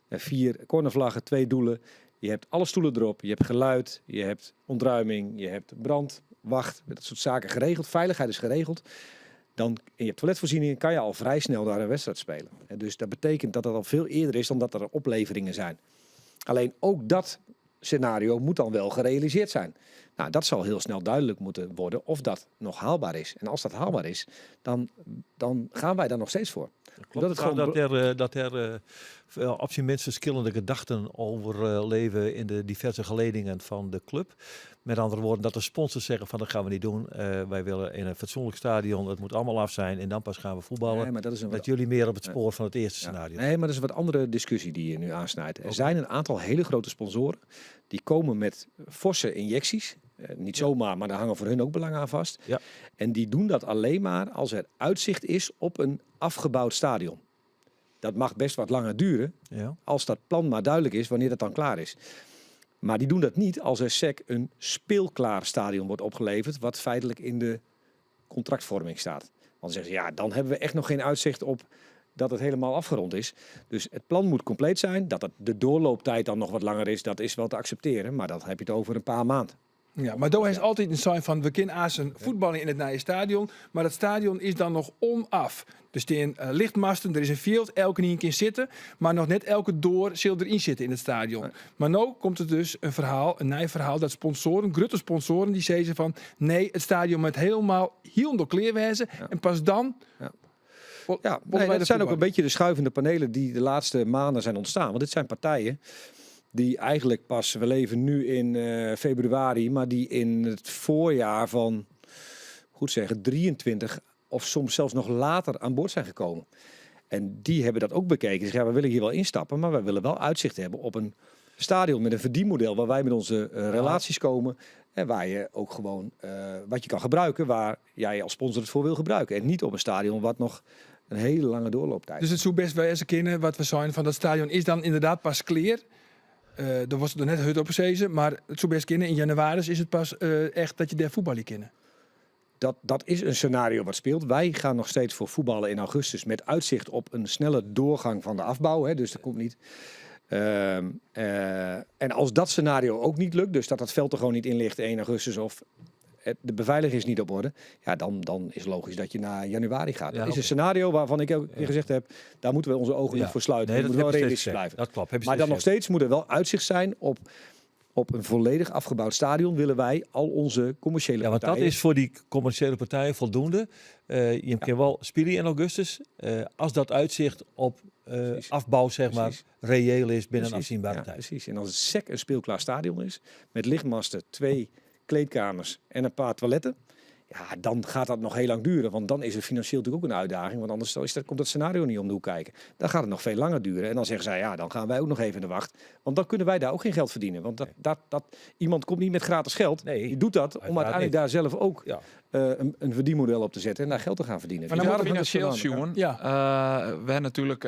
4 cornervlaggen, 2 doelen. Je hebt alle stoelen erop, je hebt geluid, je hebt ontruiming, je hebt brand, wacht, dat soort zaken geregeld. Veiligheid is geregeld. Dan, en je hebt toiletvoorzieningen, kan je al vrij snel daar een wedstrijd spelen. En dus dat betekent dat dat al veel eerder is dan dat er opleveringen zijn. Alleen ook dat scenario moet dan wel gerealiseerd zijn. Nou, dat zal heel snel duidelijk moeten worden of dat nog haalbaar is. En als dat haalbaar is, dan gaan wij daar nog steeds voor.
Klopt
Omdat het
het
gewoon
dat er, op zijn minst verschillende gedachten over leven in de diverse geledingen van de club. Met andere woorden, dat de sponsors zeggen van dat gaan we niet doen. Wij willen in een fatsoenlijk stadion, het moet allemaal af zijn en dan pas gaan we voetballen.
Nee, maar dat is een
dat
wat
jullie meer op het
Nee.
spoor van het eerste
Ja.
scenario.
Nee, maar dat is een wat andere discussie die je nu aansnijdt. Er zijn een aantal hele grote sponsoren die komen met forse injecties. Niet zomaar, maar daar hangen voor hun ook belangen aan vast.
Ja.
En die doen dat alleen maar als er uitzicht is op een afgebouwd stadion. Dat mag best wat langer duren,
Ja.
als dat plan maar duidelijk is wanneer dat dan klaar is. Maar die doen dat niet als er SEC een speelklaar stadion wordt opgeleverd, wat feitelijk in de contractvorming staat. Want dan zeggen ze, ja, dan hebben we echt nog geen uitzicht op dat het helemaal afgerond is. Dus het plan moet compleet zijn. Dat het de doorlooptijd dan nog wat langer is, dat is wel te accepteren. Maar dan heb je het over een paar maanden.
Ja, maar Doha is altijd een sign van we kunnen Azen voetballen in het nieuwe stadion, maar dat stadion is dan nog onaf. Dus er zijn lichtmasten, er is een field, elke een keer zitten, maar nog net elke door zal erin zitten in het stadion.
Nee.
Maar nu komt er dus een verhaal, een nieuw verhaal, dat sponsoren, grote sponsoren, die zeggen van nee, het stadion moet helemaal heel door kleerwijzen en pas dan
Ja.
willen
Nee,
wij
dat zijn
de
ook een
voetballen.
beetje de schuivende panelen die de laatste maanden zijn ontstaan. Want dit zijn partijen die eigenlijk pas, we leven nu in februari, maar die in het voorjaar van, goed zeggen, 23 of soms zelfs nog later aan boord zijn gekomen. En die hebben dat ook bekeken. Ze zeggen, ja, we willen hier wel instappen, maar wij willen wel uitzicht hebben op een stadion met een verdienmodel waar wij met onze relaties komen en waar je ook gewoon wat je kan gebruiken, waar jij als sponsor het voor wil gebruiken. En niet op een stadion wat nog Een hele lange doorlooptijd.
Dus it soe bêst wêze kinne, wat we seinen, fan dat stadion is dan ynderdaad pas klear. Uh, dêr wolst der net hurd op sizze, mar it soe bêst kinne, yn jannewaris is it pas echt dat je dêr fuotbalje kinne.
Dat is een scenario wat speelt. Wij gaan nog steeds voor voetballen in augustus met uitzicht op een snelle doorgang van de afbouw. Hè, dus dat komt niet. En als dat scenario ook niet lukt, dus dat dat veld er gewoon niet in ligt 1 augustus of de beveiliging is niet op orde, ja, dan is logisch dat je naar januari gaat. Dat is een scenario waarvan ik ook gezegd heb, daar moeten we onze ogen niet voor sluiten.
Nee,
We
dat
moeten wel
heb je steeds
realistisch
gezegd.
blijven.
Dat klopt, heb je
Maar dan
steeds
nog steeds moet er wel uitzicht zijn op een volledig afgebouwd stadion. Willen wij al onze commerciële
Ja, want dat
partijen
is voor die commerciële partijen voldoende. Je kan wel spelen in augustus. Als dat uitzicht op afbouw, zeg maar, reëel is binnen een afzienbare tijd.
Precies. En als het sec een speelklaar stadion is, met lichtmasten, 2 kleedkamers en een paar toiletten, ja, dan gaat dat nog heel lang duren. Want dan is het financieel natuurlijk ook een uitdaging. Want anders komt dat scenario niet om de hoek kijken. Dan gaat het nog veel langer duren. En dan zeggen zij, ja, dan gaan wij ook nog even in de wacht. Want dan kunnen wij daar ook geen geld verdienen. Want iemand komt niet met gratis geld.
Nee,
die doet dat om
uiteraard
uiteindelijk
niet.
daar zelf ook een verdienmodel op te zetten en daar geld te gaan verdienen.
Maar dan
Dus
moet
daarom
financieel,
hebben we het
Sjoen.
Ja.
We hebben natuurlijk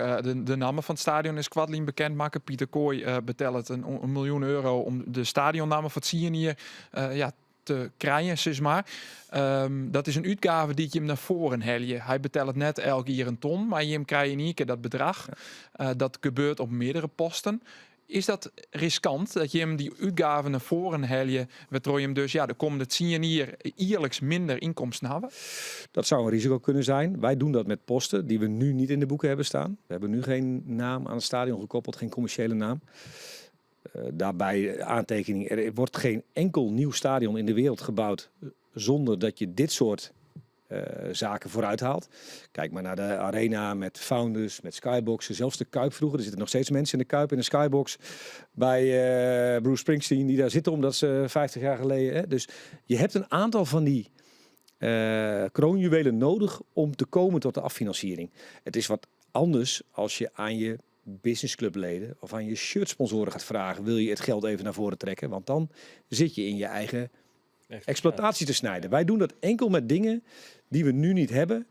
de namen van het stadion is Kwadlien bekendmaken. Pieter Kooij betelt een miljoen euro om de stadionnamen van het hier te krijgen, zeg maar. Dat is een uitgave die je hem naar voren helje. Hij betaalt net elk jaar een ton, maar je hem krijgt in één keer dat bedrag. Dat gebeurt op meerdere posten. Is dat riskant, dat je hem die uitgave naar voren helje, waardoor je hem dus, ja, de komende 10 jaar jaarlijks minder inkomsten hebben?
Dat zou een risico kunnen zijn. Wij doen dat met posten die we nu niet in de boeken hebben staan. We hebben nu geen naam aan het stadion gekoppeld, geen commerciële naam. Daarbij aantekening, er wordt geen enkel nieuw stadion in de wereld gebouwd zonder dat je dit soort zaken vooruit haalt. Kijk maar naar de arena met founders, met skyboxen, zelfs de Kuip vroeger. Er zitten nog steeds mensen in de Kuip, in de skybox bij Bruce Springsteen die daar zitten omdat ze 50 jaar geleden... Hè? Dus je hebt een aantal van die kroonjuwelen nodig om te komen tot de affinanciering. Het is wat anders als je aan je businessclubleden of aan je shirtsponsoren gaat vragen, wil je het geld even naar voren trekken? Want dan zit je in je eigen exploitatie te snijden. Wij doen dat enkel met dingen die we nu niet hebben,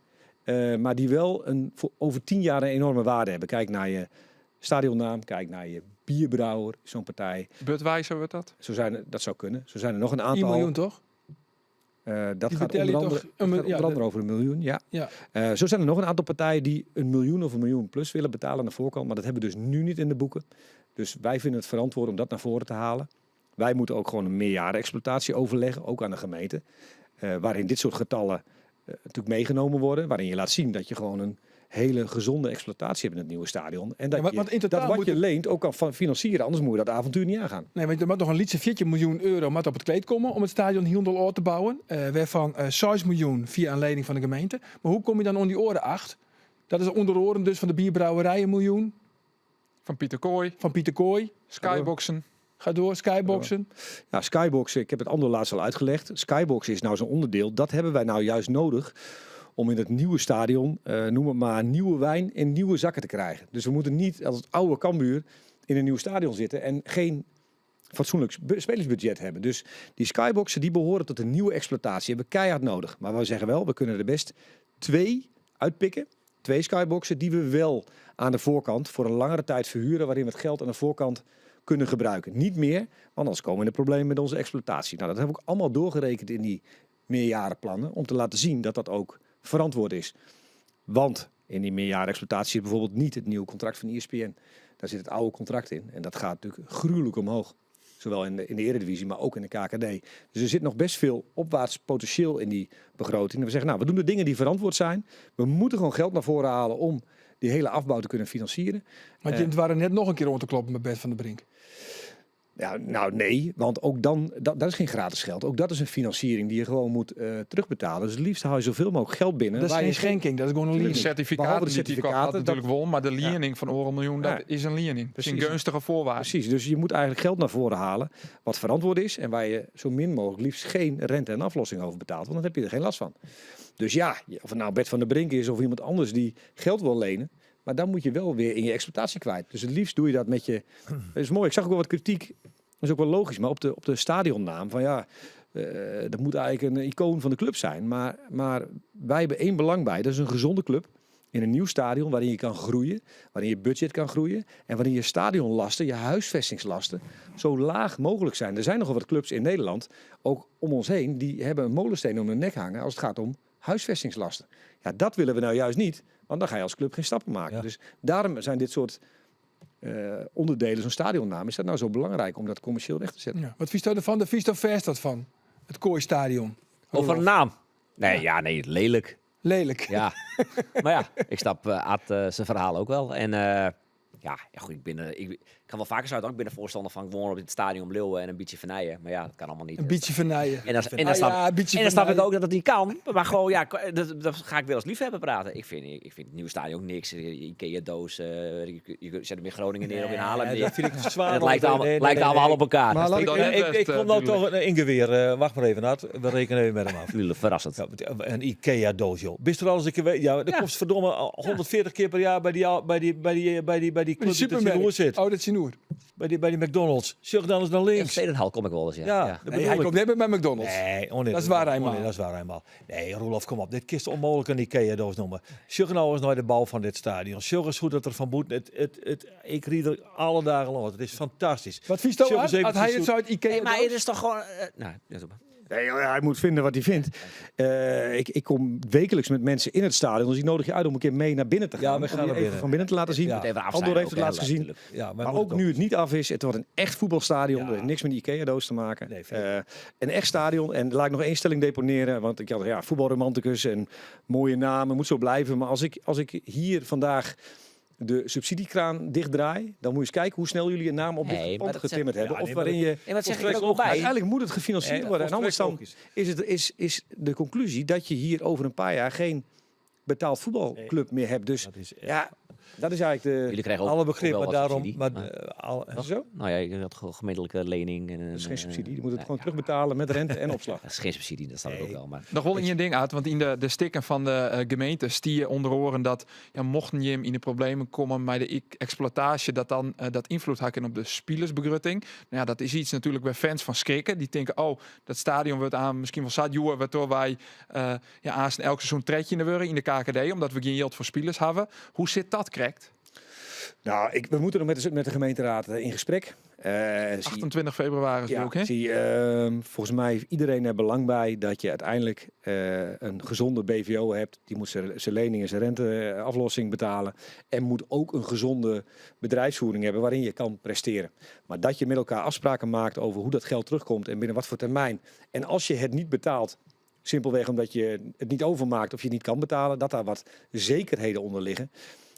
maar die wel voor over 10 jaar een enorme waarde hebben. Kijk naar je stadionnaam, kijk naar je bierbrouwer, zo'n partij.
Budweiser wordt dat?
Zo zijn er, dat zou kunnen. Zo zijn er nog een aantal.
1 miljoen, toch?
Dat
Die
gaat
betalen je toch een
gaat
ja,
onder andere
de
over 1 miljoen, ja.
Ja.
Zo zijn er nog een aantal partijen die 1 miljoen of 1 miljoen plus willen betalen aan de voorkant. Maar dat hebben we dus nu niet in de boeken. Dus wij vinden het verantwoord om dat naar voren te halen. Wij moeten ook gewoon een meerjaren-exploitatie overleggen, ook aan de gemeente. Waarin dit soort getallen natuurlijk meegenomen worden. Waarin je laat zien dat je gewoon een hele gezonde exploitatie hebt in het nieuwe stadion. En dat
Ja, want in totaal
wat
moet
je
het
leent ook kan financieren. Anders moet je dat avontuur niet aangaan.
Nee, want er moet nog een lietse 14 miljoen euro moet op het kleed komen om het stadion helemaal oor te bouwen. Waarvan 6 miljoen via een lening van de gemeente. Maar hoe kom je dan onder die oren 8? Dat is onder oren dus van de bierbrouwerij 1 miljoen.
Van Pieter Kooij.
Van Pieter Kooij.
Skyboxen.
Ga door, skyboxen.
Ja, skyboxen, ik heb het andere laatst al uitgelegd. Skyboxen is nou zo'n onderdeel. Dat hebben wij nou juist nodig om in het nieuwe stadion, noem het maar, nieuwe wijn in nieuwe zakken te krijgen. Dus we moeten niet als het oude Cambuur in een nieuw stadion zitten en geen fatsoenlijk spelersbudget hebben. Dus die skyboxen die behoren tot de nieuwe exploitatie. Die hebben we keihard nodig. Maar we zeggen wel, we kunnen er best 2 uitpikken. 2 skyboxen die we wel aan de voorkant voor een langere tijd verhuren, waarin we het geld aan de voorkant kunnen gebruiken. Niet meer, want anders komen we in de problemen met onze exploitatie. Dat heb ik allemaal doorgerekend in die meerjarenplannen, om te laten zien dat dat ook verantwoord is. Want in die meerjarenexploitatie zit bijvoorbeeld niet het nieuwe contract van ESPN. Daar zit het oude contract in. En dat gaat natuurlijk gruwelijk omhoog. Zowel in de Eredivisie, maar ook in de KKD. Dus er zit nog best veel opwaarts potentieel in die begroting. En we zeggen, we doen de dingen die verantwoord zijn. We moeten gewoon geld naar voren halen om die hele afbouw te kunnen financieren.
Want je waren net nog een keer rond te kloppen met Bert van der Brink.
Ja, nee, want ook dan, dat is geen gratis geld. Ook dat is een financiering die je gewoon moet terugbetalen. Dus het liefst haal je zoveel mogelijk geld binnen.
Dat is
waar
geen
je geen
schenking, dat is gewoon een
Tuurlijk
lening.
niet.
Certificaten
Behalve de
die die kocht had
certificaten,
natuurlijk
dat
won, maar de lening van oren miljoen, dat
Ja.
is een lening. Dat is een gunstige voorwaarde.
Precies, dus je moet eigenlijk geld naar voren halen wat verantwoord is en waar je zo min mogelijk liefst geen rente en aflossing over betaalt, want dan heb je er geen last van. Dus of het nou Bert van der Brink is of iemand anders die geld wil lenen, maar dan moet je wel weer in je exploitatie kwijt. Dus het liefst doe je dat met je... Dat is mooi, ik zag ook wel wat kritiek. Dat is ook wel logisch, maar op de stadionnaam van dat moet eigenlijk een icoon van de club zijn. Maar wij hebben één belang bij, dat is een gezonde club. In een nieuw stadion waarin je kan groeien, waarin je budget kan groeien en waarin je stadionlasten, je huisvestingslasten zo laag mogelijk zijn. Er zijn nogal wat clubs in Nederland, ook om ons heen, die hebben een molensteen om hun nek hangen als het gaat om huisvestingslasten. Ja, dat willen we nou juist niet, want dan ga je als club geen stappen maken.
Ja.
Dus daarom zijn dit soort onderdelen, zo'n stadionnaam, is dat nou zo belangrijk om dat commercieel weg te zetten.
Ja. Wat vies ervan? De vies vest dat van? Het Kooistadion.
Over een naam. Nee, ja, nee, lelijk.
Lelijk.
Ja. maar ja, ik snap Ad zijn verhaal ook wel. En ja, ja, goed, ik ben, ik, ik kan wel vaker zeggen, ik ben een voorstander van gewoon op het stadion leeuwen en een beetje vernijen. Maar ja, dat kan allemaal niet.
Een beetje vernijen.
En dan, en dan
Ah
snap,
ja, een beetje
en dan snap ik
vernijen.
ook dat het niet kan. Maar gewoon, ja, dat ga ik weer als liefhebber praten. Ik vind het nieuwe stadion ook niks. Ikea-doos, je zet hem in Groningen neer of in Haarlem
Nee,
neer.
dat vind ik te zwaar.
En het lijkt allemaal,
Nee, nee,
lijkt
nee,
allemaal
nee.
op elkaar.
Maar
Dat
laat
is
ik-
Dan
Ik, ik, ik kom nou
natuurlijk.
toch een ingeweer. Wacht maar even, Ad. We rekenen even met hem af.
natuurlijk verrassend.
Ja, een Ikea-doos, joh. Bist er al eens een keer... Ja, dat
Ja.
kost verdomme al 140 keer per jaar bij die, bij die, bij die, bij die, bij die
Bij die
club die tussen
supermerk.
zit.
Oh, dat is Sinoer.
Bij die McDonald's. Zucht dan eens naar
In
links.
Stedenhal kom ik wel eens, ja.
Ja,
ja.
dat
Nee,
bedoel
hij
ik.
komt net bij McDonald's.
Nee, oh nee,
Dat is waar
oh
eenmaal.
nee, dat is waar eenmaal. Nee, Roelof, kom op. Dit kist onmogelijk een Ikea-doos noemen. Zorg nou eens naar de bouw van dit stadion. Zorg eens hoe dat er van moet. Ik ried er alle dagen lang. Het is fantastisch.
Wat vies dat
Zorg eens
Had hij
eventjes
het zo uit Ikea
Nee, maar
doos?
het is toch gewoon... nou, ja, doe maar.
Nee, joh, hij moet vinden wat hij vindt. Ik kom wekelijks met mensen in het stadion, dus ik nodig je uit om een keer mee naar binnen te gaan.
Ja, we gaan
om je
naar
even
binnen.
van binnen te laten zien.
Ja.
Moet even afzijn
Andor heeft
ook,
het
hè,
laatst gezien.
natuurlijk.
Ja,
Maar
moet
ook
het
nu het niet af is, het wordt een echt voetbalstadion.
Ja.
Er heeft niks met die Ikea-doos te maken.
Nee, vind ik.
Een echt stadion. En laat ik nog één stelling deponeren. Want ik had ja, voetbalromanticus en mooie namen, moet zo blijven. Maar als ik hier vandaag de subsidiekraan dichtdraai, dan moet je eens kijken hoe snel jullie een naam op
Nee,
dit
maar
pand
dat zeg-
getimmerd hebben.
Ja,
of
nee, maar
waarin je
Nee, maar dat zeg ik er ook
Volstrekt
wel bij.
Uiteindelijk moet het gefinancierd
Nee,
worden. En anders dan
volstrekt logisch.
is, het, is de conclusie dat je hier over een paar jaar geen betaald voetbalclub meer hebt. Dus
Dat is echt
ja, dat is eigenlijk de...
Jullie krijgen ook,
alle
ook
begrip,
wel
maar
wat
daarom...
subsidie,
Maar,
maar-
al,
Is dat zo?
Nou ja, je had gewoon gemeentelijke lening. En,
Dat is geen
eh,
subsidie. Die moet het
nee,
gewoon
ja,
terugbetalen met rente en opslag.
Dat is geen subsidie, dat snap ik ook wel. Maar
Nog wel in je ding uit, want in de stikken van de gemeente stier onder oren dat ja, mochten je in de problemen komen bij de exploitage, dat dan dat invloed hakken op de spielersbegrutting. Nou ja, dat is iets natuurlijk bij fans van schrikken. Die denken, oh, dat stadion wordt aan misschien wel zat joer, waardoor wij ja, aan elk seizoen tredje in de worden in de KKD, omdat we geen geld voor spelers hebben. Hoe zit dat correct?
Nou, we moeten nog met de gemeenteraad in gesprek.
28 februari is het
Ja,
ook, hè?
zie, volgens mij heeft iedereen er belang bij dat je uiteindelijk een gezonde BVO hebt. Die moet zijn leningen, zijn renteaflossing betalen. En moet ook een gezonde bedrijfsvoering hebben waarin je kan presteren. Maar dat je met elkaar afspraken maakt over hoe dat geld terugkomt en binnen wat voor termijn. En als je het niet betaalt, simpelweg omdat je het niet overmaakt of je het niet kan betalen, dat daar wat zekerheden onder liggen.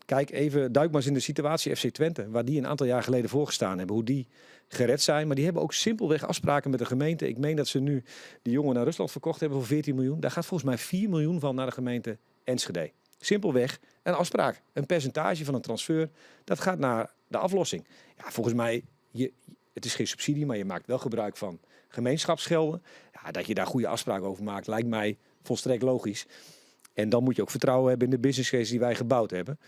Kijk even, duik maar eens in de situatie FC Twente, waar die een aantal jaar geleden voor gestaan hebben. Hoe die gered zijn. Maar die hebben ook simpelweg afspraken met de gemeente. Ik meen dat ze nu die jongen naar Rusland verkocht hebben voor 14 miljoen. Daar gaat volgens mij 4 miljoen van naar de gemeente Enschede. Simpelweg een afspraak. Een percentage van een transfer, dat gaat naar de aflossing. Ja, volgens mij, het is geen subsidie, maar je maakt wel gebruik van gemeenschapsgelden. Ja, dat je daar goede afspraken over maakt, lijkt mij volstrekt logisch. En dan moet je ook vertrouwen hebben in de business case die wij gebouwd hebben.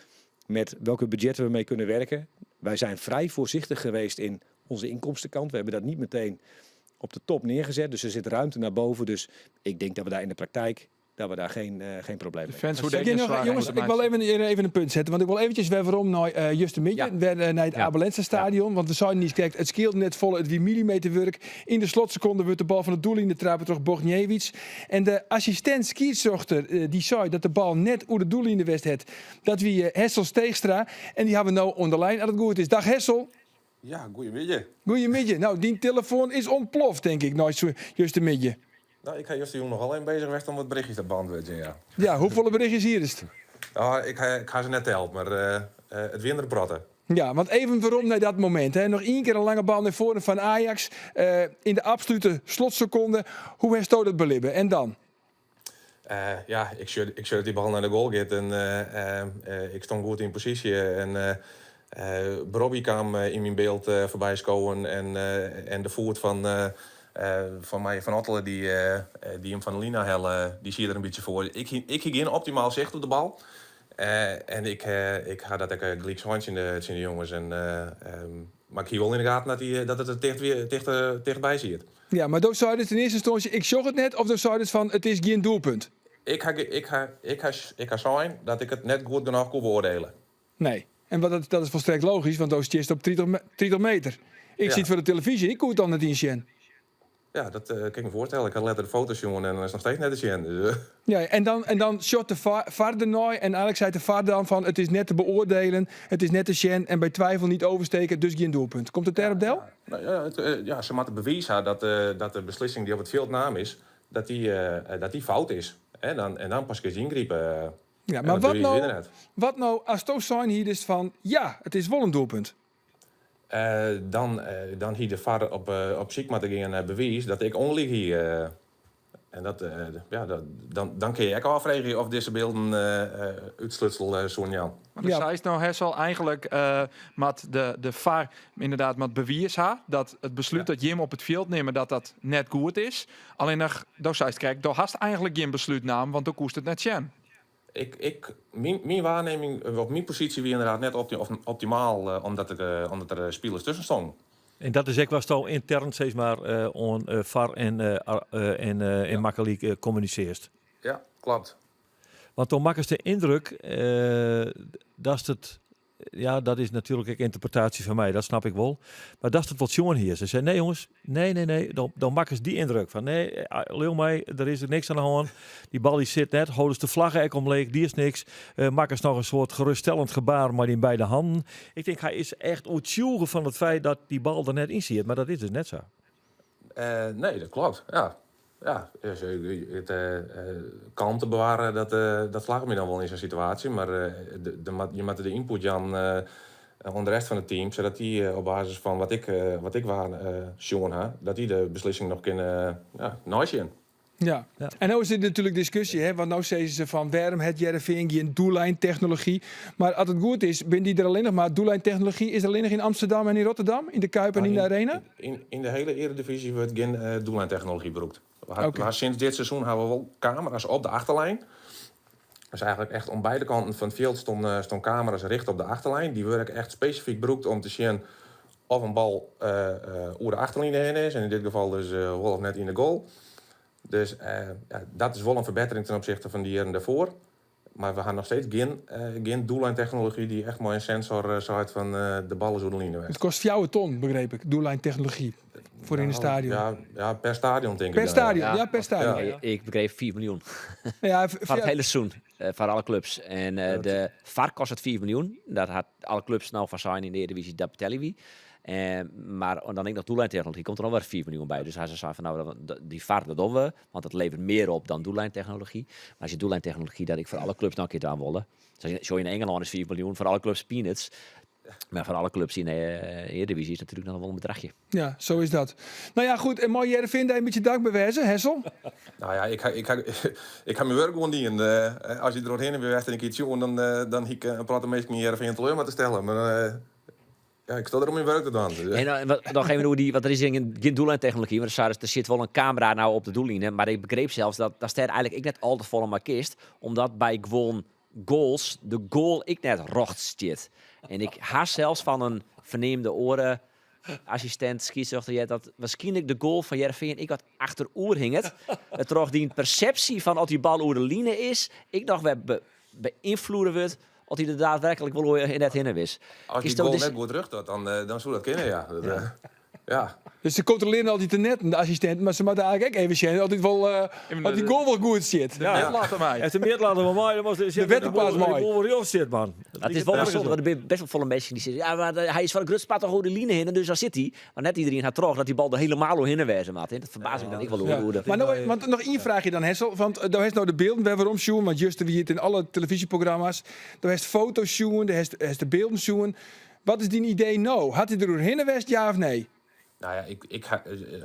Met welke budgetten we mee kunnen werken. Wij zijn vrij voorzichtig geweest in onze inkomstenkant. We hebben dat niet meteen op de top neergezet. Dus er zit ruimte naar boven. Dus ik denk dat we daar in de praktijk dat we daar geen probleem
De
mee
fans
hebben.
hoe
Ik
deden
denk nog,
zwaar
jongens, ik wil even een punt zetten. Want ik wil eventjes weer waarom naar Juste Midje, weer, naar het
Ja.
Abelense stadion. Want we zouden niet kijken, het scheelt net volle, het wie millimeterwerk. In de slotseconde wordt de bal van het doel in de trappen terug Bogniewicz. En de assistent scheidsrechter, die zei dat de bal net oer de doel in de west het. Dat wie Hessel Steegstra. En die hebben we nou onder lijn als het goed is. Dag Hessel.
Ja, goeiemiddag.
Goeiemiddag. Nou, die telefoon is ontploft, denk ik, nou, Juste Midje.
Nou, ik ga juist de jongen nog alleen bezig geweest om wat berichtjes te beantwoorden, ja.
Ja, hoeveel berichtjes hier is het?
Nou, ik ga ze net helpen, maar het winder praten.
Ja, want even waarom naar dat moment. Hè. Nog één keer een lange bal naar voren van Ajax. In de absolute slotseconde. Hoe heeft dat belibben? En dan?
Ja, ik zet die bal naar de goal gaat en ik stond goed in positie. En Brobbey kwam in mijn beeld voorbij scoren en de voet van mij, van Ottele, die hem van de Lina helle, die zie je er een beetje voor. Ik ging geen optimaal zicht op de bal. En ik ga dat ik gelijk zo in de jongens. Maar ik hier wel in de gaten dat het er dichtbij zit.
Ja, maar dan zou het in eerste instantie, ik zag het net, of dan zou het van, het is geen doelpunt.
Ik ha, ik ha, ik ha, ik ha sein dat ik it net goed genôch koe beoardielje.
Nee. En wat, dat, dat is folstrekt logysk, want do stiest op 30, 30 meter. Ik
Ja.
sit foar de telefyzje, ik koe it dan net ynsjen.
Ja, dat eh, kin ik my foarstelle. Ik ha letter de foto's sjoen en dan is noch steeds net te sjen. Dus, eh.
Ja, en dan, en dan sjocht de VAR, VAR dernei en eigenlijk seit de VAR dan fan it is net te beoardielen, it is net te sjen en by twivel niet oversteken, dus gjin doelpunt. Komt it dêrop del?
Nou, ja, it, eh, ja, se moatte bewiis ha dat, eh, dat de beslissing dy't op it fjild naam is, dat dy, eh, dat dy fout is. En dan, en dan pas kinst yngripe.
Ja,
En
mar
dat
wat
bewiis
no,
wie der net.
wat no asto sein hiest fan ja, it is wol in doelpunt?
Eh, dan, eh, dan hie de VAR op, eh, op syk moatte gean nei bewiis dat ik ûngelyk hie. Eh, en dat, eh, ja, dat, dan, dan kinne je ek ôffreegje oft dizze bylden eh, eh, útslútsel eh, soene jaan.
Mar do seist no, Hessel, eigenlik eh, moat de, de VAR ynderdaad moat bewiis ha dat it beslút dat jim op it fjild nimme dat dat net goed is. Allinnich, do seist krekt, do hast eigenlik gjin beslút naam, want do koest it net sjen.
Ik, ik, myn, myn waarnimming op myn posysje wie ynderdaad net opti of optimaal, eh, omdat, ik, eh, omdat der spilers tusken stonden.
En dat is ek watsto yntern sis mar eh, oan eh, VAR en, eh, ar- eh, en, eh, en Makkelyk eh, kommunisearrest.
Ja, kloppet.
Want dan makkest de yndruk eh, datst it, ja, dat is natuerlik ek ynterpretaasje fan my, dat snap ik wol. Mar datst it wol sjoen hiest. Se sei, nee jonges, nee, nee, nee. Dan, dan makkest dy yndruk fan, nee, eh, leau my, der is der niks oan de hân. Dy bal dy sit net, houdest de flagge ek omleech, dy is niks. Uh, makkest noch in soart geruststellend gebaar mei dyn beide hannen. Ik tink, hy is echt oertsjûge fan it feit dat dy bal der net yn siet, mar dat is dus net sa.
Eh, nee, dat kloppet. Ja. Ja, dus, eh, it eh, kalmte bewarje, dat, dat slagget my dan wol yn sa'n situaasje. Mar de, de, je moatte de ynput jaan oan de rest fan it team, sadat dy op basis fan wat ik, wat ik waar sjoen ha, dat dy de beslissing noch kinne ja, neisjen.
Ja. En no is der natuerlik diskusje, hè, want no sizze se fan wêrom hat Hearrenfean gjin doellijntechnology? Mar as it goed is, binne dy der allinnich mar. Doellijntechnology is der allinnich yn Amsterdam en yn Rotterdam, yn de Kuip en yn de Arena?
Yn, yn de hiele Eredivisie wurdt gjin uh, doellijntechnology brûkt. We ha, we ha sinds dit seizoen hawwe we wol kamera's op de achterlijn. Dus eigenlik echt oan beide kanten fan it fjild stonden, stonden kamera's richte op de achterlijn. Dy wurde ek echt spesifyk brûkt om te sjen oft in bal oer de achterline hinne is. En yn dit gefal dus wol of net yn de goal. Dus ja, dat is wol in ferbettering ten opzichte fan de jierren dêrfoar. Mar we ha noch steeds gjin, gjin doellijntechnology dy't echt mei in sensor seit fan de bal is oer de line west.
It kostet fjouwer ton, begreep ik, doellijntechnology foar yn in stadion.
Ja, ja, per stadion tink
Per
ik dan, ja.
stadion, ja, per stadion.
Ja. Ik begreep 4 miljoen.
Ja,
Foar it hiele seizoen, foar alle klups. En de VAR kostet 4 miljoen. Dat hat alle klups no fan sein yn de Eredivisie, dat betelje wy. Mar dan ek noch doellijntechnology, komt der noch wer 4 miljoen by. Dus ha se sein fan no, dy VAR dat dogge we, want dat leveret mear op dan doellijntechnology. Mar as je doellijntechnology dat ek foar alle klups noch in kear dwaan wolle, sa yn Ingelân is 4 miljoen foar alle klups peanuts. Mar foar alle klups yn de Eredivisie is natuerlik noch wol in bedrachje.
Ja, zo is dat. Nou ja, goed. En mei Hearrenfean dêr in bytsje dankber wêze, Hessel?
Nou ja, ik ha, ik ha, ik ha myn wurk gewoan dien. Uh, as je der hinne west en ik iets sjoen, dan, uh, dan hie ik in protte minsken yn Hearrenfean teleur moatte stelle. Mar uh, ja, ik sta der om myn wurk te dwaan. Dus,
En dan, dan geven we oer dy, want der is gjin, gjin doellijntechnology, want der sit wol in kamera no op de doelline, mar ik begreep sels dat dat dêr eigenlik ek net al te folle mei kinst, omdat by gewoan goals de goal ek net rjocht stiet. En ik ha sels fan in ferneamde oare assistint skiedsrjochter heard dat wierskynlik de goal fan Hearrenfean ek wat achteroer hinget. Troch dyn persepsje fan oft dy bal oer de line is, ek noch wer be, beynfloede wurdt oft hy der daadwerklik wol oer net hinne is.
As dy
Kinsto
goal
dizze-
net goed rjocht docht, dan, eh, dan soe dat kinne, ja. Dat, eh, ja.
Dus se kontrolearje altyd de netten, de assistinten, mar se moatte eigenlik ek even sjen oft dit wol, eh, oft dy goal wol goed sit.
De mjitlatte mei.
Echt de mjitlatte wol mei. Dan moast
De wetterpas mei.
De boel wol rjocht sit, man.
Dat is wol bysûnder, want der binne best wol folle minsken dy sizze, ja, mar hy is foar in grut part toch oer de line hinne, dus dan sit hy. Mar net iderien hat troch dat dy bal der hielendal oerhinne wêze moat. Dat ferbaast my dan ek wol oer.
Ja.
Oer dat.
Mar no, want noch ien fraachje dan, Hessel. Want eh, do hast no de bylden wer werom sjoen, want juster wie it yn alle telefyzjeprogramma's. Do hast foto's sjoen, do hast, hast de bylden sjoen. Wat is dyn idee no? Hat hy der oerhinne west, ja of nee?
Nou ja, ik, ik ha, eh,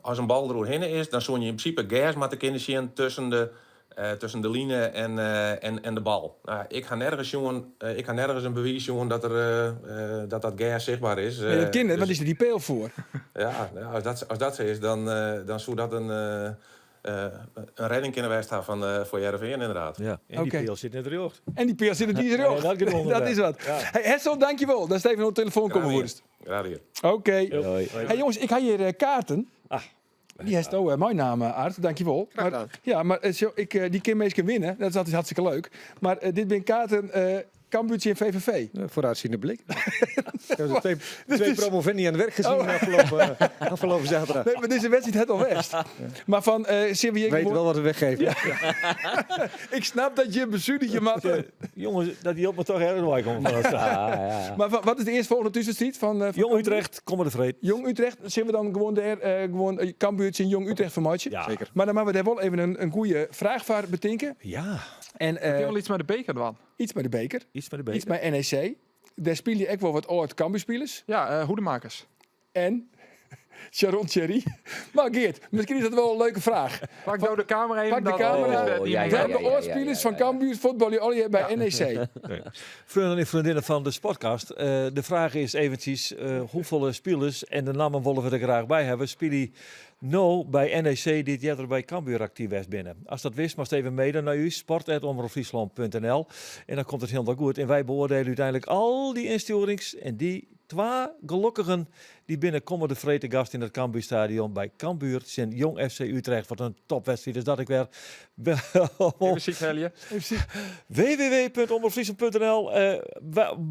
as in bal der oerhinne is, dan soene je yn prinsipe gers moatte kinne sjen tusken de, eh, tusken de line en, eh, en, en de bal. Nou, ik ha nergens sjoen, eh, ik ha nergens in bewiis sjoen dat, der, eh, eh, dat dat gers sichtber is.
Nee, dat kin net,
dus-
want is der dy peal foar.
Ja, nou, as dat, as dat sa is, dan, eh, dan soe dat in, eh, eh, in redding kinne west ha fan, eh, foar Hearrenfean ynderdaad.
Ja, en dy
Oké.
peal sit net rjocht.
En dy peal sit net iens rjocht.
Nee, dat giet wol
Dat is wat.
Ja.
Hey, Hessel, dankjewol. Datst even oan de telefoan kommen
Graach
woest.
Graach dien.
Oké. Hey jonges, ik ha hjir eh, kaarten.
Ah.
Dy hast do meinaam, Art. Dankjewol.
Graach
Ja, mar ik, dy kin minsken winne. Dat is altyd hartstikke leuk. Mar dit binne kaarten Cambuur tsjin VVV.
Vooruitziende blik. Twee promovendi aan het werk gezien afgelopen zaterdag.
Nee, maar deze wedstrijd het al west. Maar van, zien we hier
Weet wel wat we weggeven.
Ja. Ik snap dat je bezuinigt je mat.
Jongens, dat die op me toch ergens bij komt.
Ja.
Maar wat is de eerstvolgende tussentijd van
Jong Utrecht, kom maar de vreed.
Jong Utrecht, zien we dan gewoon daar, gewoon Cambuur in Jong Utrecht van Maatje?
Ja.
Zeker.
Maar dan moeten we daar wel even een goede vraag voor betinken.
Ja.
En,
Kun je wel iets met de beker doen?
Iets met de beker.
Iets met de beker.
Iets bij NEC. Daar speel je ook wel wat oud Cambuur-spelers.
Ja, hoedemakers.
En Sharon Thierry. Maar Geert, misschien is dat wel een leuke vraag.
Pak nou de camera even.
Pak de camera.
Oh, ja, ja,
Welke
ja, ja,
oudspelers van Cambuur voetballen jullie bij NEC?
Nee. Vrienden en vriendinnen van de Sportcast. De vraag is eventjes hoeveel spelers, en de namen willen we er graag bij hebben, spelen nou bij NEC dit jaar er bij Cambuur actief was binnen. Als dat wist, maar even mede naar u, sport@omroepfriesland.nl. En dan komt het helemaal goed. En wij beoordelen uiteindelijk al die instuurings en die twee gelukkigen die binnenkomen de vrete gast in het Cambuurstadion bij Cambuur zijn Jong FC Utrecht. Wat een topwedstrijd is dat ik weer.
Even ziek, Helje.
www.omroepfriesland.nl.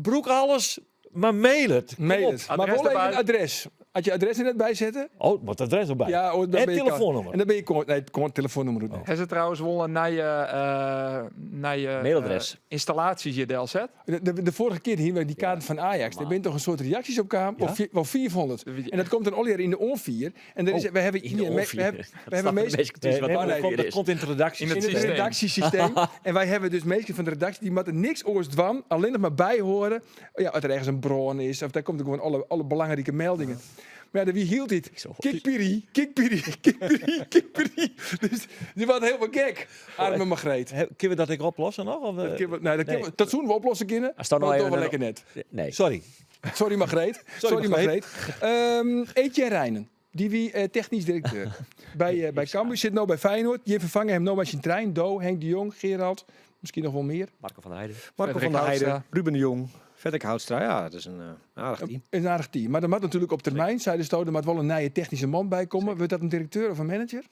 Broek alles, maar mail het. Kom
Mail
op.
het. Maar
Adres
wel even
erbij.
een adres. Had je adres er net bij zetten?
Oh, wat adres erbij.
Ja, oh, dan
en
ben je
telefoonnummer.
En dan ben je nee, telefoonnummer doet niet.
Hij zit trouwens wel een nieuwe
Mailadres.
installatie hier del zet.
De vorige keer hier bij die kaart van Ajax, daar ben toch een soort reacties op kwamen.
Ja?
Of wel 400. En dat komt dan alweer in de onvier. En er is, we hebben
In de
hier, we,
onvier.
hebben,
Dat
we hebben
snappen de
meest,
meesten
Nee,
wat
nee,
de
dat
onvier
komt, dat
is.
komt in het redactie.
In het
in het
systeem.
redactiesysteem. En wij hebben dus meesten van de redactie die moeten niks oors dwan, alleen nog maar bijhoren. Ja, als er ergens een bron is, of daar komt er gewoon alle belangrijke meldingen. Maar ja, de wie hield dit? Kikpiri, kikpiri, kikpiri, kikpiri. Dus die was helemaal gek. Arme Margreet.
Kunnen we dat ik oplossen nog? Of,
Dat kunnen we, nee, dat, kunnen
nee.
we, dat zoen we oplossen kunnen.
Als dat
maar
nou
toch wel
even
lekker net.
Nee.
Sorry.
Sorry Margreet. Sorry,
Margreet.
Margreet. Etienne Reijnen. Die wie technisch directeur bij Cambuur zit nou bij Feyenoord. Je vervangen hem nou bij zijn trein. Do, Henk de Jong, Gerald. Misschien nog wel meer.
Marco van der Heijden.
Marco
Frederik
van der Heijden,
Houtstra.
Ruben de Jong, Frederik Houtstra. Ja, dat is een aardig team.
Een aardig team. Maar er moet natuurlijk op termijn, zei de Stoder, maar wel een nieuwe technische man bij komen. Wordt dat een directeur of een manager?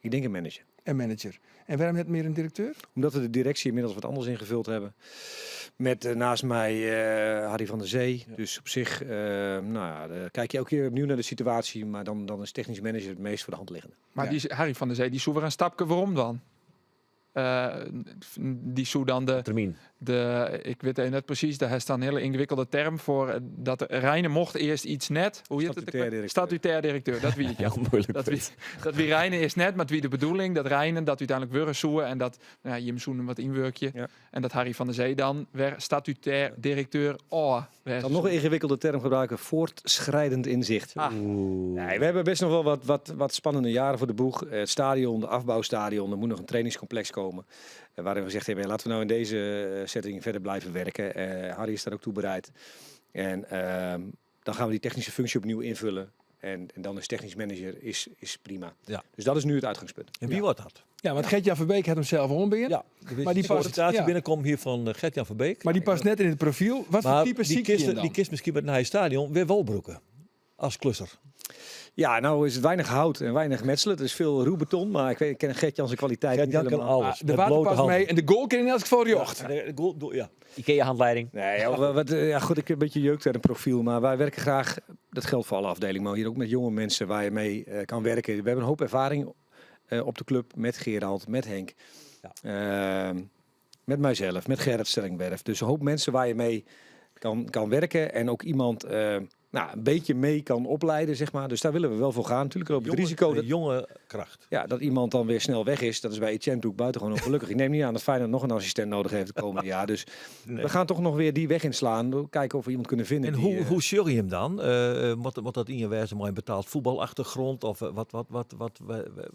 Ik denk een manager.
Een manager. En waarom net meer een directeur?
Omdat we de directie inmiddels wat anders ingevuld hebben. Met naast mij Harry van der Zee. Dus op zich, kijk je elke keer opnieuw naar de situatie. Maar dan is technisch manager het meest voor de hand liggende.
Maar
Ja.
die Harry van der Zee, die zoekt weer een stapje waarom dan? Die zoekt dan de,
Termijn.
de, ik weet het net precies, daar staat een hele ingewikkelde term voor. Dat Reijnen mocht eerst iets net. Hoe heet het?
Statutair directeur.
Statutair directeur, dat weet ik. Ja.
Heel moeilijk.
Dat wie Reijnen is net, maar het wie de bedoeling dat Reijnen dat uiteindelijk weer zoeken en dat nou ja, Jim Soenen wat inwerkje.
Ja.
En dat Harry van der Zee dan weer statutair directeur. Oh,
Ik zal nog een ingewikkelde term gebruiken: voortschrijdend inzicht.
Ah.
Nee, we hebben best nog wel wat spannende jaren voor de boeg. Het stadion, de afbouwstadion, er moet nog een trainingscomplex komen. Waarin we gezegd hebben, ja, laten we nou in deze setting verder blijven werken. Harry is daar ook toe bereid. En dan gaan we die technische functie opnieuw invullen. En dan is technisch manager is prima.
Ja.
Dus dat is nu het uitgangspunt.
En wie wordt dat?
Ja, want Gert-Jan Verbeek had hem zelf onbeheer.
Ja,
Maar die
de
past-
sollicitatie
ja.
binnenkomt hier van Gert-Jan Verbeek.
Maar die past net in het profiel. Wat voor
Maar
type
die
zie je
kist,
dan?
die kist misschien met naar het stadion weer Walbroeken als klusser.
Ja, nou is het weinig hout en weinig metselen. Het is veel ruwbeton, maar ik ken Gert-Jan zijn kwaliteit
Gert-Jan
niet
kan
helemaal.
alles.
Ah, de
met blote
waterpas
handen.
mee en de goal kan in elk geval jocht.
Ja, de goal, do-, ja.
IKEA-handleiding.
Nee, ja, wat, ja, goed, ik heb een beetje jeuk uit een profiel, maar wij werken graag, dat geldt voor alle afdelingen, maar hier ook met jonge mensen waar je mee kan werken. We hebben een hoop ervaring op de club met Gerald, met Henk, met mijzelf, met Gerrit Stellingwerf. Dus een hoop mensen waar je mee kan werken en ook iemand een beetje mee kan opleiden, zeg maar. Dus daar willen we wel voor gaan. Natuurlijk loopt het risico dat
jonge kracht.
Ja, dat iemand dan weer snel weg is. Dat is bij Etienne natuurlijk buitengewoon ongelukkig. Ik neem niet aan dat Feyenoord nog een assistent nodig heeft de komende jaar. Dus
Nee.
we gaan toch nog weer die weg inslaan. Kijken of we iemand kunnen vinden.
En
die,
hoe zul je hem dan? Moet dat in je wijze maar een betaald voetbalachtergrond? Of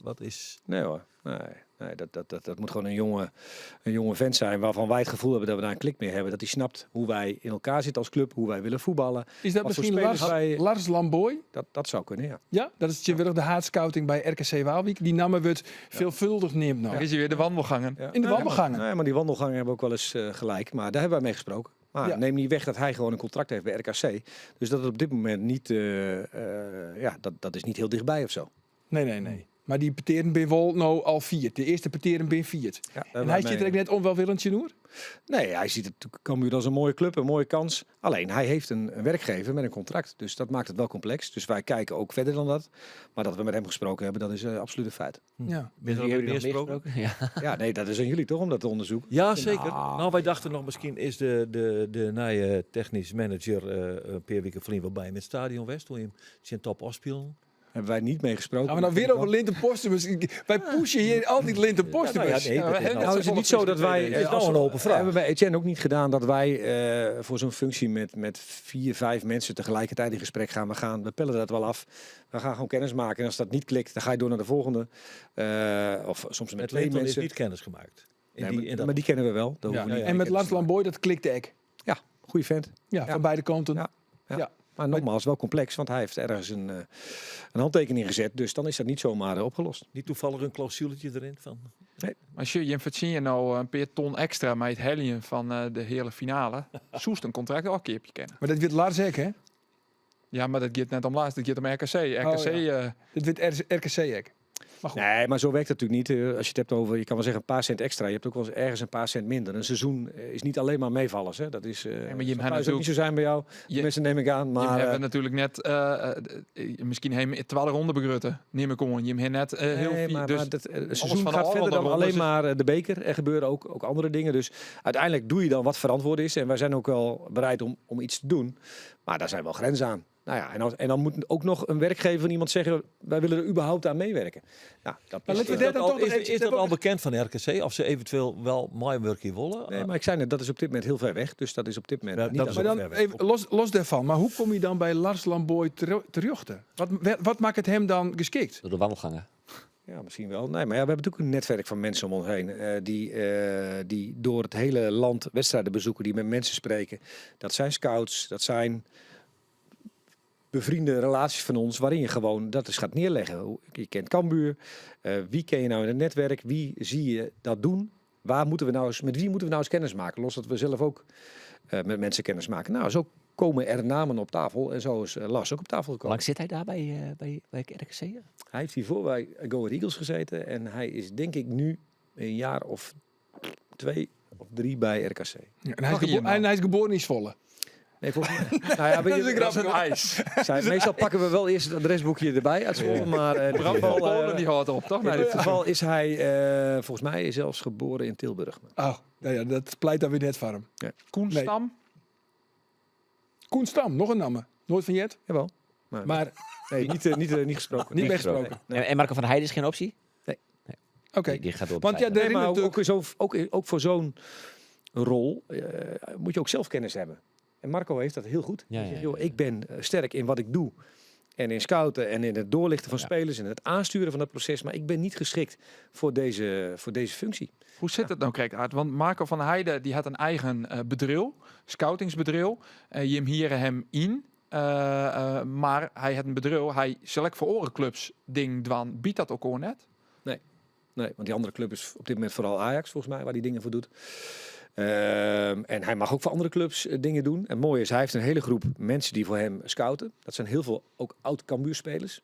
wat is...
Nee hoor. Nee, nee, dat moet gewoon een jonge vent zijn waarvan wij het gevoel hebben dat we daar een klik mee hebben. Dat hij snapt hoe wij in elkaar zitten als club, hoe wij willen voetballen.
Is dat
Wat voor
misschien
spelers wij
Lars Lamboy?
Dat zou kunnen, ja.
Ja, dat is tegenwoordig de haadscouting bij RKC Waalwijk. Die namen wordt veelvuldig neemt nou.
Daar is hij weer, de wandelgangen.
Ja.
In de wandelgangen.
Nee, maar die wandelgangen hebben ook wel eens gelijk. Maar daar hebben wij mee gesproken. Maar neem niet weg dat hij gewoon een contract heeft bij RKC. Dus dat het op dit moment niet, ja, dat, dat is niet heel dichtbij of zo.
Nee, nee, nee. Mar dy petearen binne wol no al fierd. De earste petearen binne fierd.
Ja,
En hy stiet der ek net onwelwillend tsjinoer?
Nee, hij ziet het Cambuur als een mooie club, een mooie kans. Alleen hij heeft een werkgever met een contract. Dus dat maakt het wel complex. Dus wij kijken ook verder dan dat. Maar dat we met hem gesproken hebben, dat is absoluut een feit.
Ja.
Ben
Wie
er
hebben
nog
jullie
meer
nog meer
gesproken?
gesproken? Ja.
Ja, nee, dat is aan jullie toch om dat te onderzoeken.
Ja, zeker.
Nou.
Nou, wij dachten nog misschien is de nieuwe technisch manager een paar weken vriend wel bij hem in het stadion West, toen je hem zijn top afspelen.
Hebben wij niet mee gesproken.
Gaan we nou weer over Linton Postumus? Wij pushen hier altijd Linton Postumus.
Ja, nou ja, nee, dat is nou-
Nou is het niet zo dat wij...
Het is nou een open vraag.
Hebben wij Etienne ook niet gedaan dat wij voor zo'n functie met vier, vijf mensen tegelijkertijd in gesprek gaan. We pellen dat wel af. We gaan gewoon kennis maken. En als dat niet klikt, dan ga je door naar de volgende. Of soms met
Met
twee
Linton is
mensen.
niet kennis gemaakt. In
Nee,
die,
maar,
in dat
maar die kennen we wel. Daar hoeven we niet
En
mee
met
kennis
Lars
te maken.
Lamboy, dat klikte ik.
Ja, goeie vent.
Ja,
Ja.
van beide kanten.
Ja. Ja.
Ja.
Maar nogmaals, wel complex, want hij heeft ergens een handtekening gezet. Dus dan is dat niet zomaar opgelost.
Niet toevallig een clausuletje erin van.
Maar als je, je verdient je nou een paar ton extra met het helien van de hele finale. Soest een contract al een keertje kennen.
Maar dat wordt Lars ook, hè?
Ja, maar dat gaat net om laatst. Dat gaat om RKC. RKC,
Oh, Dit wordt RKC ook. Maar goed.
Nee, maar zo werkt het natuurlijk niet. Als je het hebt over, je kan wel zeggen een paar cent extra. Je hebt ook wel eens ergens een paar cent minder. Een seizoen is niet alleen maar meevallers. Hè. Dat is,
maar je
zal
hebt
thuis ook
natuurlijk-
niet zo zijn bij jou. Mensen neem ik aan.
je
Maar
hebben natuurlijk net misschien heen twaalf ronde begrutten. Neem ik om. Je hebt net heel
nee,
veel.
maar,
Dus
maar dat, het
alles
seizoen
van
gaat
de
verder dan
rondes
alleen
is-
maar de beker. Er gebeuren ook andere dingen. Dus uiteindelijk doe je dan wat verantwoord is. En wij zijn ook wel bereid om iets te doen. Maar daar zijn wel grenzen aan. Nou ja, en dan moet ook nog een werkgever van iemand zeggen, wij willen er überhaupt aan meewerken. Nou, dat
Maar
is,
laten we
eh,
daar dan
al,
toch nog
is,
even-
is dat al bekend van RKC? Of ze eventueel wel meewerken willen?
Nee, maar ik zei net, dat is op dit moment heel ver weg. Dus dat is op dit moment
Ja,
niet
dat
aan
is
Maar
de
dan
ver weg.
even los daarvan. Maar hoe kom je dan bij Lars Lamboy terjochte? Wat maakt het hem dan geschikt?
Door de wandelgangen.
Ja, misschien wel. Nee, maar ja, we hebben natuurlijk een netwerk van mensen om ons heen. Die door het hele land wedstrijden bezoeken, die met mensen spreken. Dat zijn scouts, dat zijn bevriende relaties van ons, waarin je gewoon dat eens gaat neerleggen. Je kent Cambuur. Wie ken je nou in het netwerk? Wie zie je dat doen? Waar moeten we nou eens, met wie moeten we nou eens kennis maken? Los dat we zelf ook met mensen kennis maken. Nou, zo komen er namen op tafel en zo is Lars ook op tafel gekomen.
Hoe lang zit hij daar bij RKC?
Hij heeft hiervoor bij Go Ahead Eagles gezeten en hij is denk ik nu een jaar of 2 of 3 bij RKC.
Ja, en hij is
Nog iemand.
en hij is geboren in Zwolle.
Nee, volgens mij. Nou ja, weet
Dat is
je,
een grap.
Dat is een ijs.
Meestal pakken we wel eerst het adresboekje erbij uit Zwolle, maar in dit
Bram van
geval,
Polen die houdt op, toch?
in
Nee,
dit geval is hij volgens mij zelfs geboren in Tilburg.
Oh, nou ja, dat pleit dan weer net voor hem.
Ja.
Koen
Nee.
Stam.
Koen Stam, nog een naam. Nooit van Jet?
Jawel. Maar,
Maar
nee, niet gesproken.
niet meegesproken.
Nee.
En Marco van der Heijden is geen optie?
Nee.
Nee.
Oké.
Die gaat door.
Want ja,
de
de
Nee, maar
natuurlijk...
ook voor zo'n rol moet je ook zelf kennis hebben. En Marco heeft dat heel goed. Hij zegt, joh, ik ben sterk in wat ik doe. En in scouten en in het doorlichten van spelers en het aansturen van dat proces. Maar ik ben niet geschikt voor deze functie.
Hoe zit het nou, Craig Aert? Want Marco van der Heijden die had een eigen bedrijf, scoutingsbedrijf. Jim Hieren hem in. Maar hij had een bedrijf, hij select voor orenclubs ding dwan. Biedt dat ook al net?
Nee. Nee, want die andere club is op dit moment vooral Ajax, volgens mij, waar die dingen voor doet. En hij mag ook voor andere clubs dingen doen. En het mooie is, hij heeft een hele groep mensen die voor hem scouten. Dat zijn heel veel ook oud-Cambuur-spelers.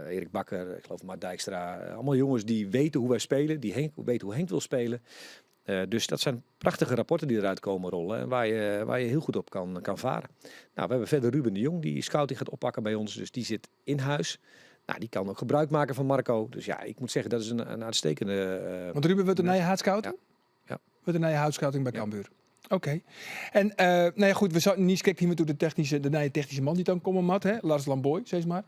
Erik Bakker, ik geloof Mart Dijkstra. Allemaal jongens die weten hoe wij spelen, die weten hoe Henk wil spelen. Dus dat zijn prachtige rapporten die eruit komen rollen en waar je heel goed op kan varen. We hebben verder Ruben de Jong die scouting gaat oppakken bij ons. Dus die zit in huis. Die kan ook gebruik maken van Marco. Dus ik moet zeggen, dat is een uitstekende
Want Ruben wordt de nieuwe haadscouting?
Ja. Ja.
Wordt de nieuwe haadscouting bij Cambuur. Oké. En we zouden niet kijken hier toe de nieuwe technische man die dan komen mat, hè? Lars Lamboy, zeg maar.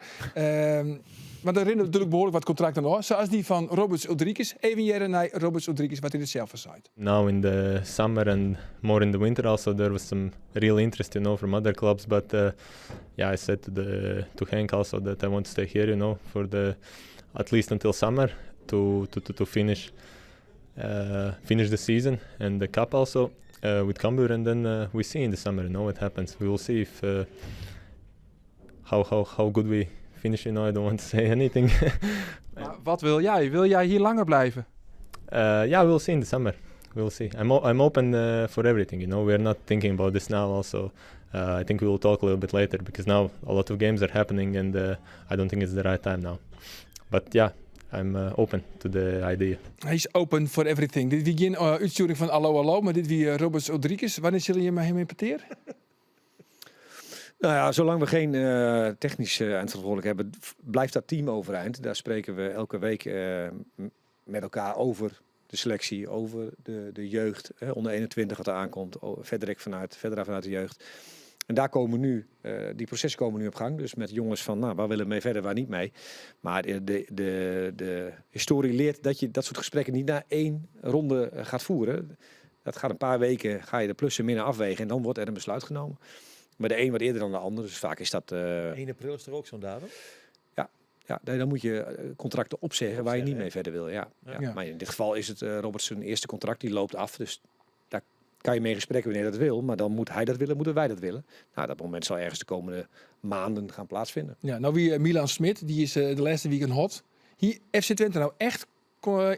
Want er rennen natuurlijk behoorlijk wat contracten nog. Zoals die van Roberts Uldrikis. Even jaren naar Roberts Uldrikis, wat hij er zelf van zei.
Now in the summer and more in the winter also there was some real interest from other clubs, but I said to Henk also that I want to stay here, for the at least until summer to finish the season and the cup also with Cambuur, and then we see in the summer, what happens. We will see if how good we finish. I don't want to say anything.
Maar wat wil jij? Wil jij hier langer blijven?
Yeah, we'll see in the summer. We'll see. I'm open for everything. We're not thinking about this now. Also, I think we will talk a little bit later because now a lot of games are happening, and I don't think it's the right time now. But yeah, I'm open to the idea.
Hy is open for everything. Dit wie gjin útstjoering fan Allo Allo, mar dit wie Roberts Uldrikis. Wannear sille jim mei him yn petear?
Nou ja, zolang we geen technisch eindverantwoordelijk hebben, blijft dat team overeind. Daar spreken we elke week met elkaar over de selectie, over de jeugd, hè, onder 21 wat er aankomt, verder vanuit, verder vanuit de jeugd. En daar komen nu, die processen komen nu op gang. Dus met jongens van, nou, waar willen we mee verder, waar niet mee. Maar de historie leert dat je dat soort gesprekken niet na één ronde gaat voeren. Dat gaat een paar weken, ga je de plussen en minnen afwegen en dan wordt er een besluit genomen. Maar de een wat eerder dan de ander, dus vaak is dat...
1 april is er ook zo'n datum?
Ja, ja, nee, dan moet je contracten opzeggen waar je niet
Opzeggen,
mee verder wil. Ja.
Ja.
Ja.
Ja.
Maar in dit geval is het Roberts zijn eerste contract, die loopt af. Dus daar kan je mee in gesprek wanneer dat wil. Maar dan moet hij dat willen, moeten wij dat willen. Nou, dat moment zal ergens de komende maanden gaan plaatsvinden.
Ja, nou wie Milan Smit, die is de laatste weekend hot. Hier FC Twente nou echt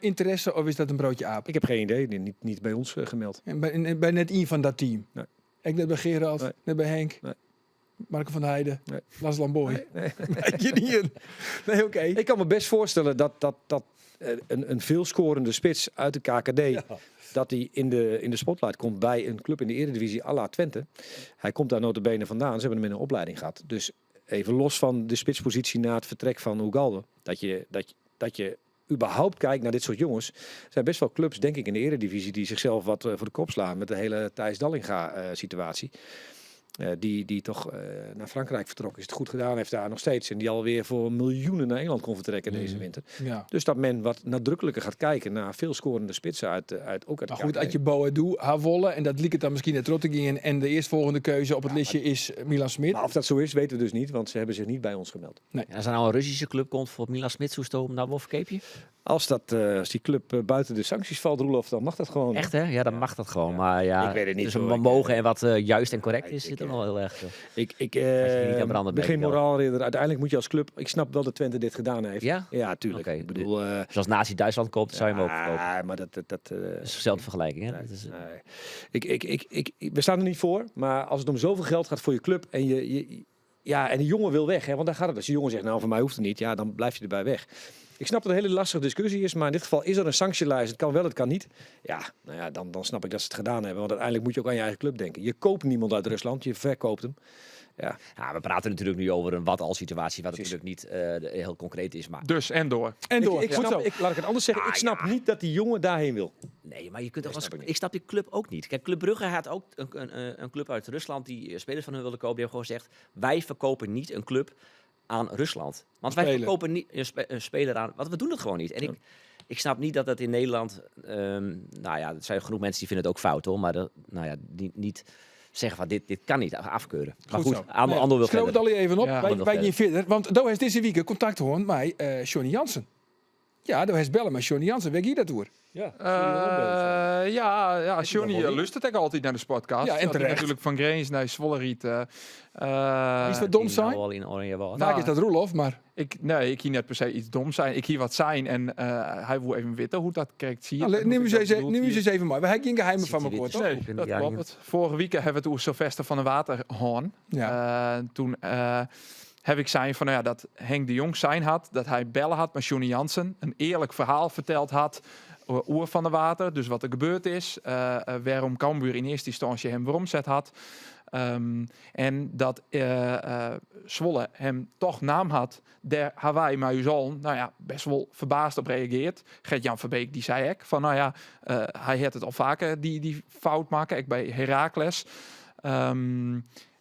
interesse of is dat een broodje aap?
Ik heb geen idee, niet bij ons gemeld.
En bij net één van dat team?
Nee.
Ik net bij Gerard,
Nee.
net bij Henk,
Nee.
Marco van der Heijden,
Nee.
Lars Lamboy.
Nee, nee.
Weet je niet in. Nee, oké.
Ik kan me best voorstellen dat een veelscorende spits uit de KKD, dat die in de spotlight komt bij een club in de Eredivisie à la Twente. Hij komt daar nota bene vandaan. Ze hebben hem in een opleiding gehad. Dus even los van de spitspositie na het vertrek van Ugalde, dat je überhaupt kijkt naar dit soort jongens. Er zijn best wel clubs, denk ik, in de Eredivisie die zichzelf wat voor de kop slaan met de hele Thijs Dallinga situatie. Die toch naar Frankrijk vertrokken is, het goed gedaan heeft daar nog steeds. En die alweer voor miljoenen naar Engeland kon vertrekken deze winter. Dus dat men wat nadrukkelijker gaat kijken naar veel scorende spitsen ook uit de
Maar goed,
KKD.
als je Boadu, Hawolle, en dat liep het dan misschien net Rotterdam in. En de eerstvolgende keuze op het listje is Milan Smit.
Maar of dat zo is, weten we dus niet, want ze hebben zich niet bij ons gemeld.
Nee.
En als er nou een Russische club komt voor Milan Smit, zo stoom, nou, of keepje?
Als die club buiten de sancties valt, Roelof, dan mag dat gewoon.
Echt, hè? Ja, dan mag dat gewoon. Maar ja,
Ik weet het niet,
dus
hoor.
wat mogen en wat juist en correct is, zit er nog wel heel erg veel.
Ik
Als je niet aan branden
ben geen
bent, wel.
moraalridder. Uiteindelijk moet je als club... Ik snap wel dat Twente dit gedaan heeft.
Ja?
Ja, tuurlijk.
Oké.
Ik bedoel,
Dus als Nazi Duitsland koopt, zou je hem ook
Ja,
verkopen.
maar dat
Dat is dezelfde vergelijking, hè?
Nee,
Dat is
nee. We staan er niet voor, maar als het om zoveel geld gaat voor je club en en die jongen wil weg, hè, want daar gaat het. Als die jongen zegt, nou, voor mij hoeft het niet, ja, dan blijf je erbij weg. Ik snap dat het een hele lastige discussie is, maar in dit geval is er een sanctielijst. Het kan wel, het kan niet. Ja, nou ja, dan snap ik dat ze het gedaan hebben. Want uiteindelijk moet je ook aan je eigen club denken. Je koopt niemand uit Rusland, je verkoopt hem. Ja.
Ja, we praten natuurlijk nu over een wat-als situatie, wat natuurlijk niet heel concreet is. Maar
Dus, en door.
En door.
Ik
Goed
snap,
zo.
ik, laat ik het anders zeggen, ik snap niet dat die jongen daarheen wil.
Nee, maar je kunt
Dat
ook als
snap ik niet.
ik snap die club ook niet. Kijk, Club Brugge had ook een club uit Rusland die spelers van hun wilde kopen. Die hebben gewoon gezegd, wij verkopen niet een club aan Rusland. Want wij
Speler.
verkopen niet een speler aan... Want we doen het gewoon niet. En ik snap niet dat dat in Nederland... nou ja, er zijn genoeg mensen die vinden het ook fout, hoor. Maar dat, nou ja, die, niet zeggen van dit kan niet, afkeuren. Maar
Goed
goed,
zo.
Andor wil
Schreeuw het
verder.
al even op.
Ja.
Wij
Andor wil
gaan verder. Want daar is deze week contact hoor met Johnny Jansen. Ja, daar is bellen met Johnny Jansen. Waar ging dat door?
Ja,
Ja, Johnny
nog wel
lust het ook altijd naar de podcast.
Ja, en
Dat hij
terecht.
natuurlijk van Grains naar Zwolle riet.
Iets wat dom
Die
zijn?
nou al in Oranje was.
Vaak is dat Roelof, maar...
Nee, ik hier net per se iets dom zijn. Ik hier wat zijn en hij wil even weten hoe dat kijkt. Zie je.
Nou,
Dat moet
neem
ik
eens
dat
even,
bedoeld
neem
hier.
eens even maar. We hebben geen geheimen
Zit
van
hij
elkaar,
weer te
toch?
Nee,
zoeken in
dat
de
klopt.
jaren.
Vorige week hebben we het over Sylvester van de Waterhoorn. Toen heb ik zijn van, nou ja, dat Henk de Jong zijn had, dat hij bellen had met Johnny Jansen, een eerlijk verhaal verteld had oer van de Water, dus wat er gebeurd is, waarom Cambuur in eerste instantie hem weeromzet had. En dat Zwolle hem toch naam had, der Hawaii, maar u zal, nou ja, best wel verbaasd op reageert. Gert-Jan Verbeek, die zei ik van, nou ja, hij had het al vaker die fout maken, ik bij Heracles.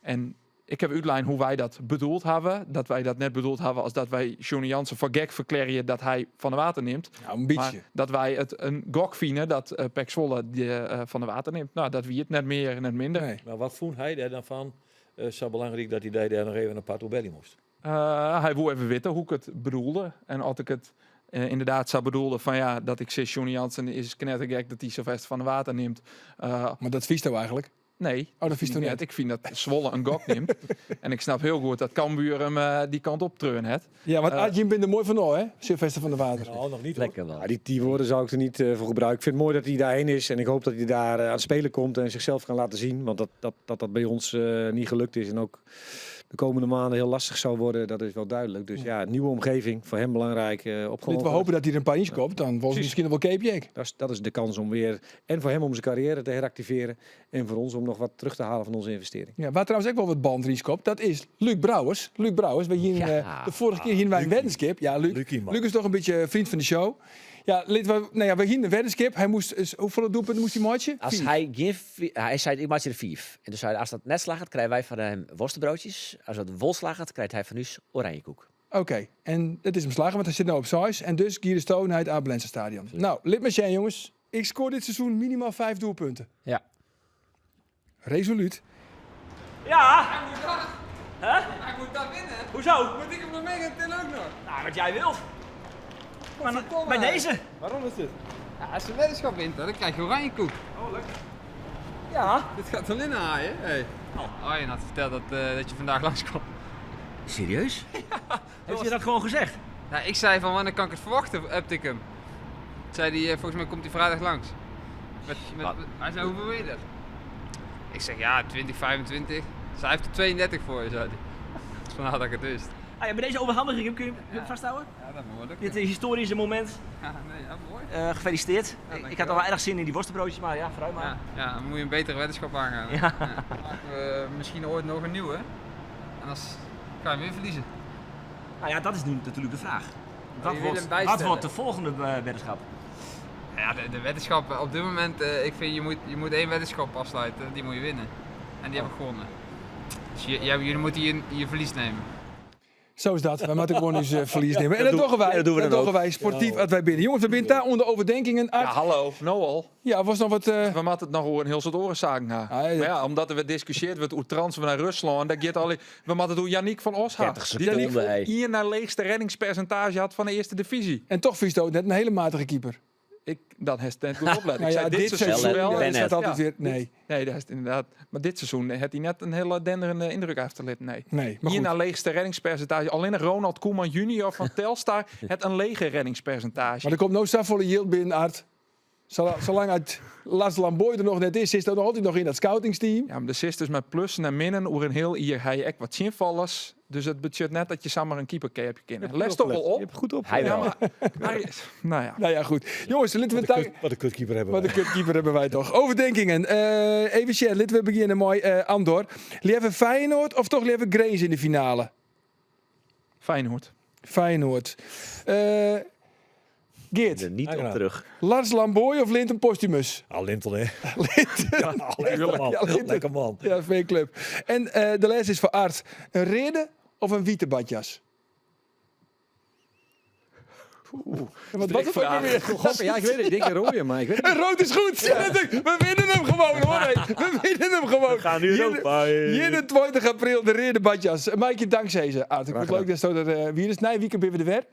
En ik heb uitlijn hoe wij dat bedoeld hebben. Dat wij dat net bedoeld hebben als dat wij Johnny Jansen voor gek verklaren dat hij van de Water neemt.
Nou, een beetje.
Maar dat wij het een gok vinden dat PEC Zwolle die van de Water neemt. Nou, dat wie het net meer en net minder.
Nee.
Maar wat vond hij daar dan van? Zo belangrijk dat hij daar nog even een paar belly moest.
Hij wil even weten hoe ik het bedoelde. En als ik het inderdaad zou bedoelen van ja, dat ik zeg Johnny Jansen is knettergek dat hij Sylvester van de Water neemt.
Maar dat vies nou eigenlijk?
Nee.
Oh, dat vies toch
Niet.
niet?
Ik vind dat Zwolle een gok neemt. En ik snap heel goed dat Cambuur hem die kant op treun het.
Ja, want Adjim bent er mooi van al, hè? Sylvester van der Water.
Nou, nog niet, hoor.
Lekker wel.
Ja, die woorden zou ik er niet voor gebruiken. Ik vind het mooi dat hij daarheen is. En ik hoop dat hij daar aan het spelen komt en zichzelf kan laten zien. Want dat bij ons niet gelukt is. En ook de komende maanden heel lastig zou worden, dat is wel duidelijk. Dus ja, nieuwe omgeving, voor hem belangrijk.
Laten we hopen dat hij er een paar inskopt. Dan was het misschien nog wel Cape
Dat is, dat is de kans om weer, en voor hem om zijn carrière te heractiveren. En voor ons om nog wat terug te halen van onze investering.
Ja, waar trouwens ook wel wat band kop, dat is Luc Brouwers. Luc Brouwers, we hier, de vorige keer hier bij een weddenskip. Ja, Luc. Luc is toch een beetje vriend van de show. Ja, we, nou ja, we hier een weddenskip. Hij moest, hoeveel doelpunten moest hij maken?
Als
Vier.
hij geen hij zei, ik maak er 5. En toen zei hij, als dat net slaagt, krijgen wij van hem worstenbroodjes. Als dat wol slaagt, krijgt hij van u oranjekoek.
Oké, en het is hem slagen, want hij zit nou op size. En dus Gierde Stoon naar het Abelense Stadion. Nou, lid maar zijn, jongens. Ik scoor dit seizoen minimaal 5 doelpunten.
Ja.
Resoluut.
Ja!
Hij moet dat.
Hè?
Hij moet dat winnen.
Hoezo?
Moet ik hem nog mee gaan tillen ook nog?
Nou, wat jij wilt. Maar bij deze.
Waarom is dit? Ja, als je weddenschap wint, dan krijg je oranjekoek. Oh, lekker.
Ja.
Dit gaat wel in haaien. Hey. Arjen had verteld dat je vandaag langskomt.
Serieus?
Ja.
Heeft je dat gewoon gezegd?
Nou, ik zei van wanneer kan ik het verwachten, appte ik hem. Toen zei hij, volgens mij komt hij vrijdag langs. Hij zei, hoeveel wil je er? Ik zeg, ja, 20, 25. Dus hij heeft er 32 voor je, zei hij. Dus vandaar dat ik het wist.
Ah, ja, bij deze overhandiging, kun je hem vasthouden?
Ja, dat moet lukken.
Dit is historische moment.
Ja, nee, ja, mooi.
Gefeliciteerd.
Ja,
Ik had
dankjewel.
al wel erg zin in die worstenbroodjes, maar ja, vooruit maar.
Ja, ja, dan moet je een betere weddenschap aangaan. hè.
Ja.
Ja. Dan maken we misschien ooit nog een nieuwe. En dan ga je hem weer verliezen.
Nou ja, dat is nu natuurlijk de vraag.
je
Wat
wil hem
wordt
bijstellen.
de volgende weddenschap?
Ja, de weddenschap op dit moment, ik vind je moet 1 weddenschap afsluiten, die moet je winnen. En die heb ik gewonnen. Dus jullie moeten je verlies nemen.
Zo is dat. Wij moeten gewoon eens verlies nemen. En
Dat
dat doen wij.
dat doen we
Dat
dan
doen
ook.
wij sportief als wij binnen. Jongens, we zijn daar onder overdenkingen. Art.
Ja, hallo. Noal.
Ja, was nog wat...
We moeten het nog over een heel soort oorzaken ha.
Ah, ja.
Maar ja, omdat er werd discussieerd wordt hoe transfer naar Rusland. Dat gaat al. We moeten het hoe Yannick van Os had.
30
Die
seconden,
Yannick
hé.
hier naar leegste reddingspercentage had van de eerste divisie.
En toch vies het net een hele matige keeper.
Ik, dan heeft het goed opletten.
Nou
Ik
ja,
zei, dit
dit
seizoen
seizoen
wel.
ja,
Ben
dat staat
het.
altijd
Ja,
weer... Nee,
Nee, dat is het inderdaad. Maar dit seizoen had hij net een hele denderende indruk achterlaten. Nee.
nee. Maar
Hier
goed.
naar leegste reddingspercentage. Alleen Ronald Koeman junior van Telstar het een lege reddingspercentage.
Maar er komt nou volle yield binnen, Art. Zolang het Lars Lamboy er nog net is, zit dat nog altijd nog in dat scoutingsteam.
Ja, maar de sisters met plussen en minnen oer een heel hier hij ek wat zinvallers. Dus het budget net dat je samen een keeper kan heb je kennen. Les toch wel
Je
op.
hebt goed op.
Hij
Ja,
wel.
maar, hij is- nou ja.
Nou ja, goed. Jongens, laten we
Wat een
daar...
kut- Wat een kutkeeper hebben
Wat
wij.
een kutkeeper hebben wij toch. Overdenkingen. Even share, laten we beginnen mooi. Andor. Liever Feyenoord of toch liever Grace in de finale?
Feyenoord.
Feyenoord. Geert,
Er niet op
Aangenaam.
terug.
Lars Lamboy of Linton Postumus?
Ah, Linton, hè.
Linton.
Ja, lekker man.
Ja, Linton.
Lekker man.
Ja, V-club. En de les is voor Art. Een reden of een witte badjas? Oeh. Wat was het ook alweer?
God, ja, ik weet het. Ik denk een rode, maar ik weet het
Een rood is goed. We winnen hem gewoon, hoor. Hey. We winnen hem gewoon.
We gaan nu
Hier-
rood bij.
21 april, de rede badjas. Maaike, dankzij ze. Art, ik vond het leuk dat zo er weer is. Nee, weekend ben we er weer.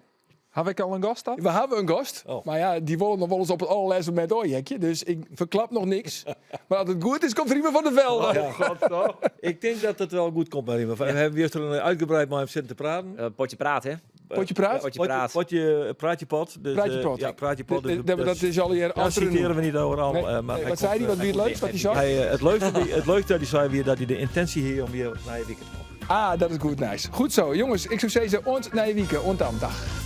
Heb ik al een gast dan?
We hebben een gast.
Oh.
Maar ja, die willen nog wel eens op het allerlaatste moment ooit, Dus ik verklap nog niks. Maar als het goed is, komt Riemen van der Velde.
Oh, Ik denk dat het wel goed komt, Riemen. We hebben weer er uitgebreid maar even zitten te praten.
Potje praat, hè?
Potje praat?
Potje praat.
Potje, praatje pot. Dus,
Praatje pot.
Ja, praatje pot. Dus,
Dat is al hier
daar citeren we niet over al.
Nee,
maar
nee,
hij
wat zei
komt,
hij? Wat wie het leukst? Wat hij zei?
Hij, het leukste dat hij zei weer dat hij de intentie hier om weer naar je weekend te komen.
Ah, dat is goed, nice. Goed zo, jongens. Ik zou zeggen, ont naar je weekend. Ont dan. Dag.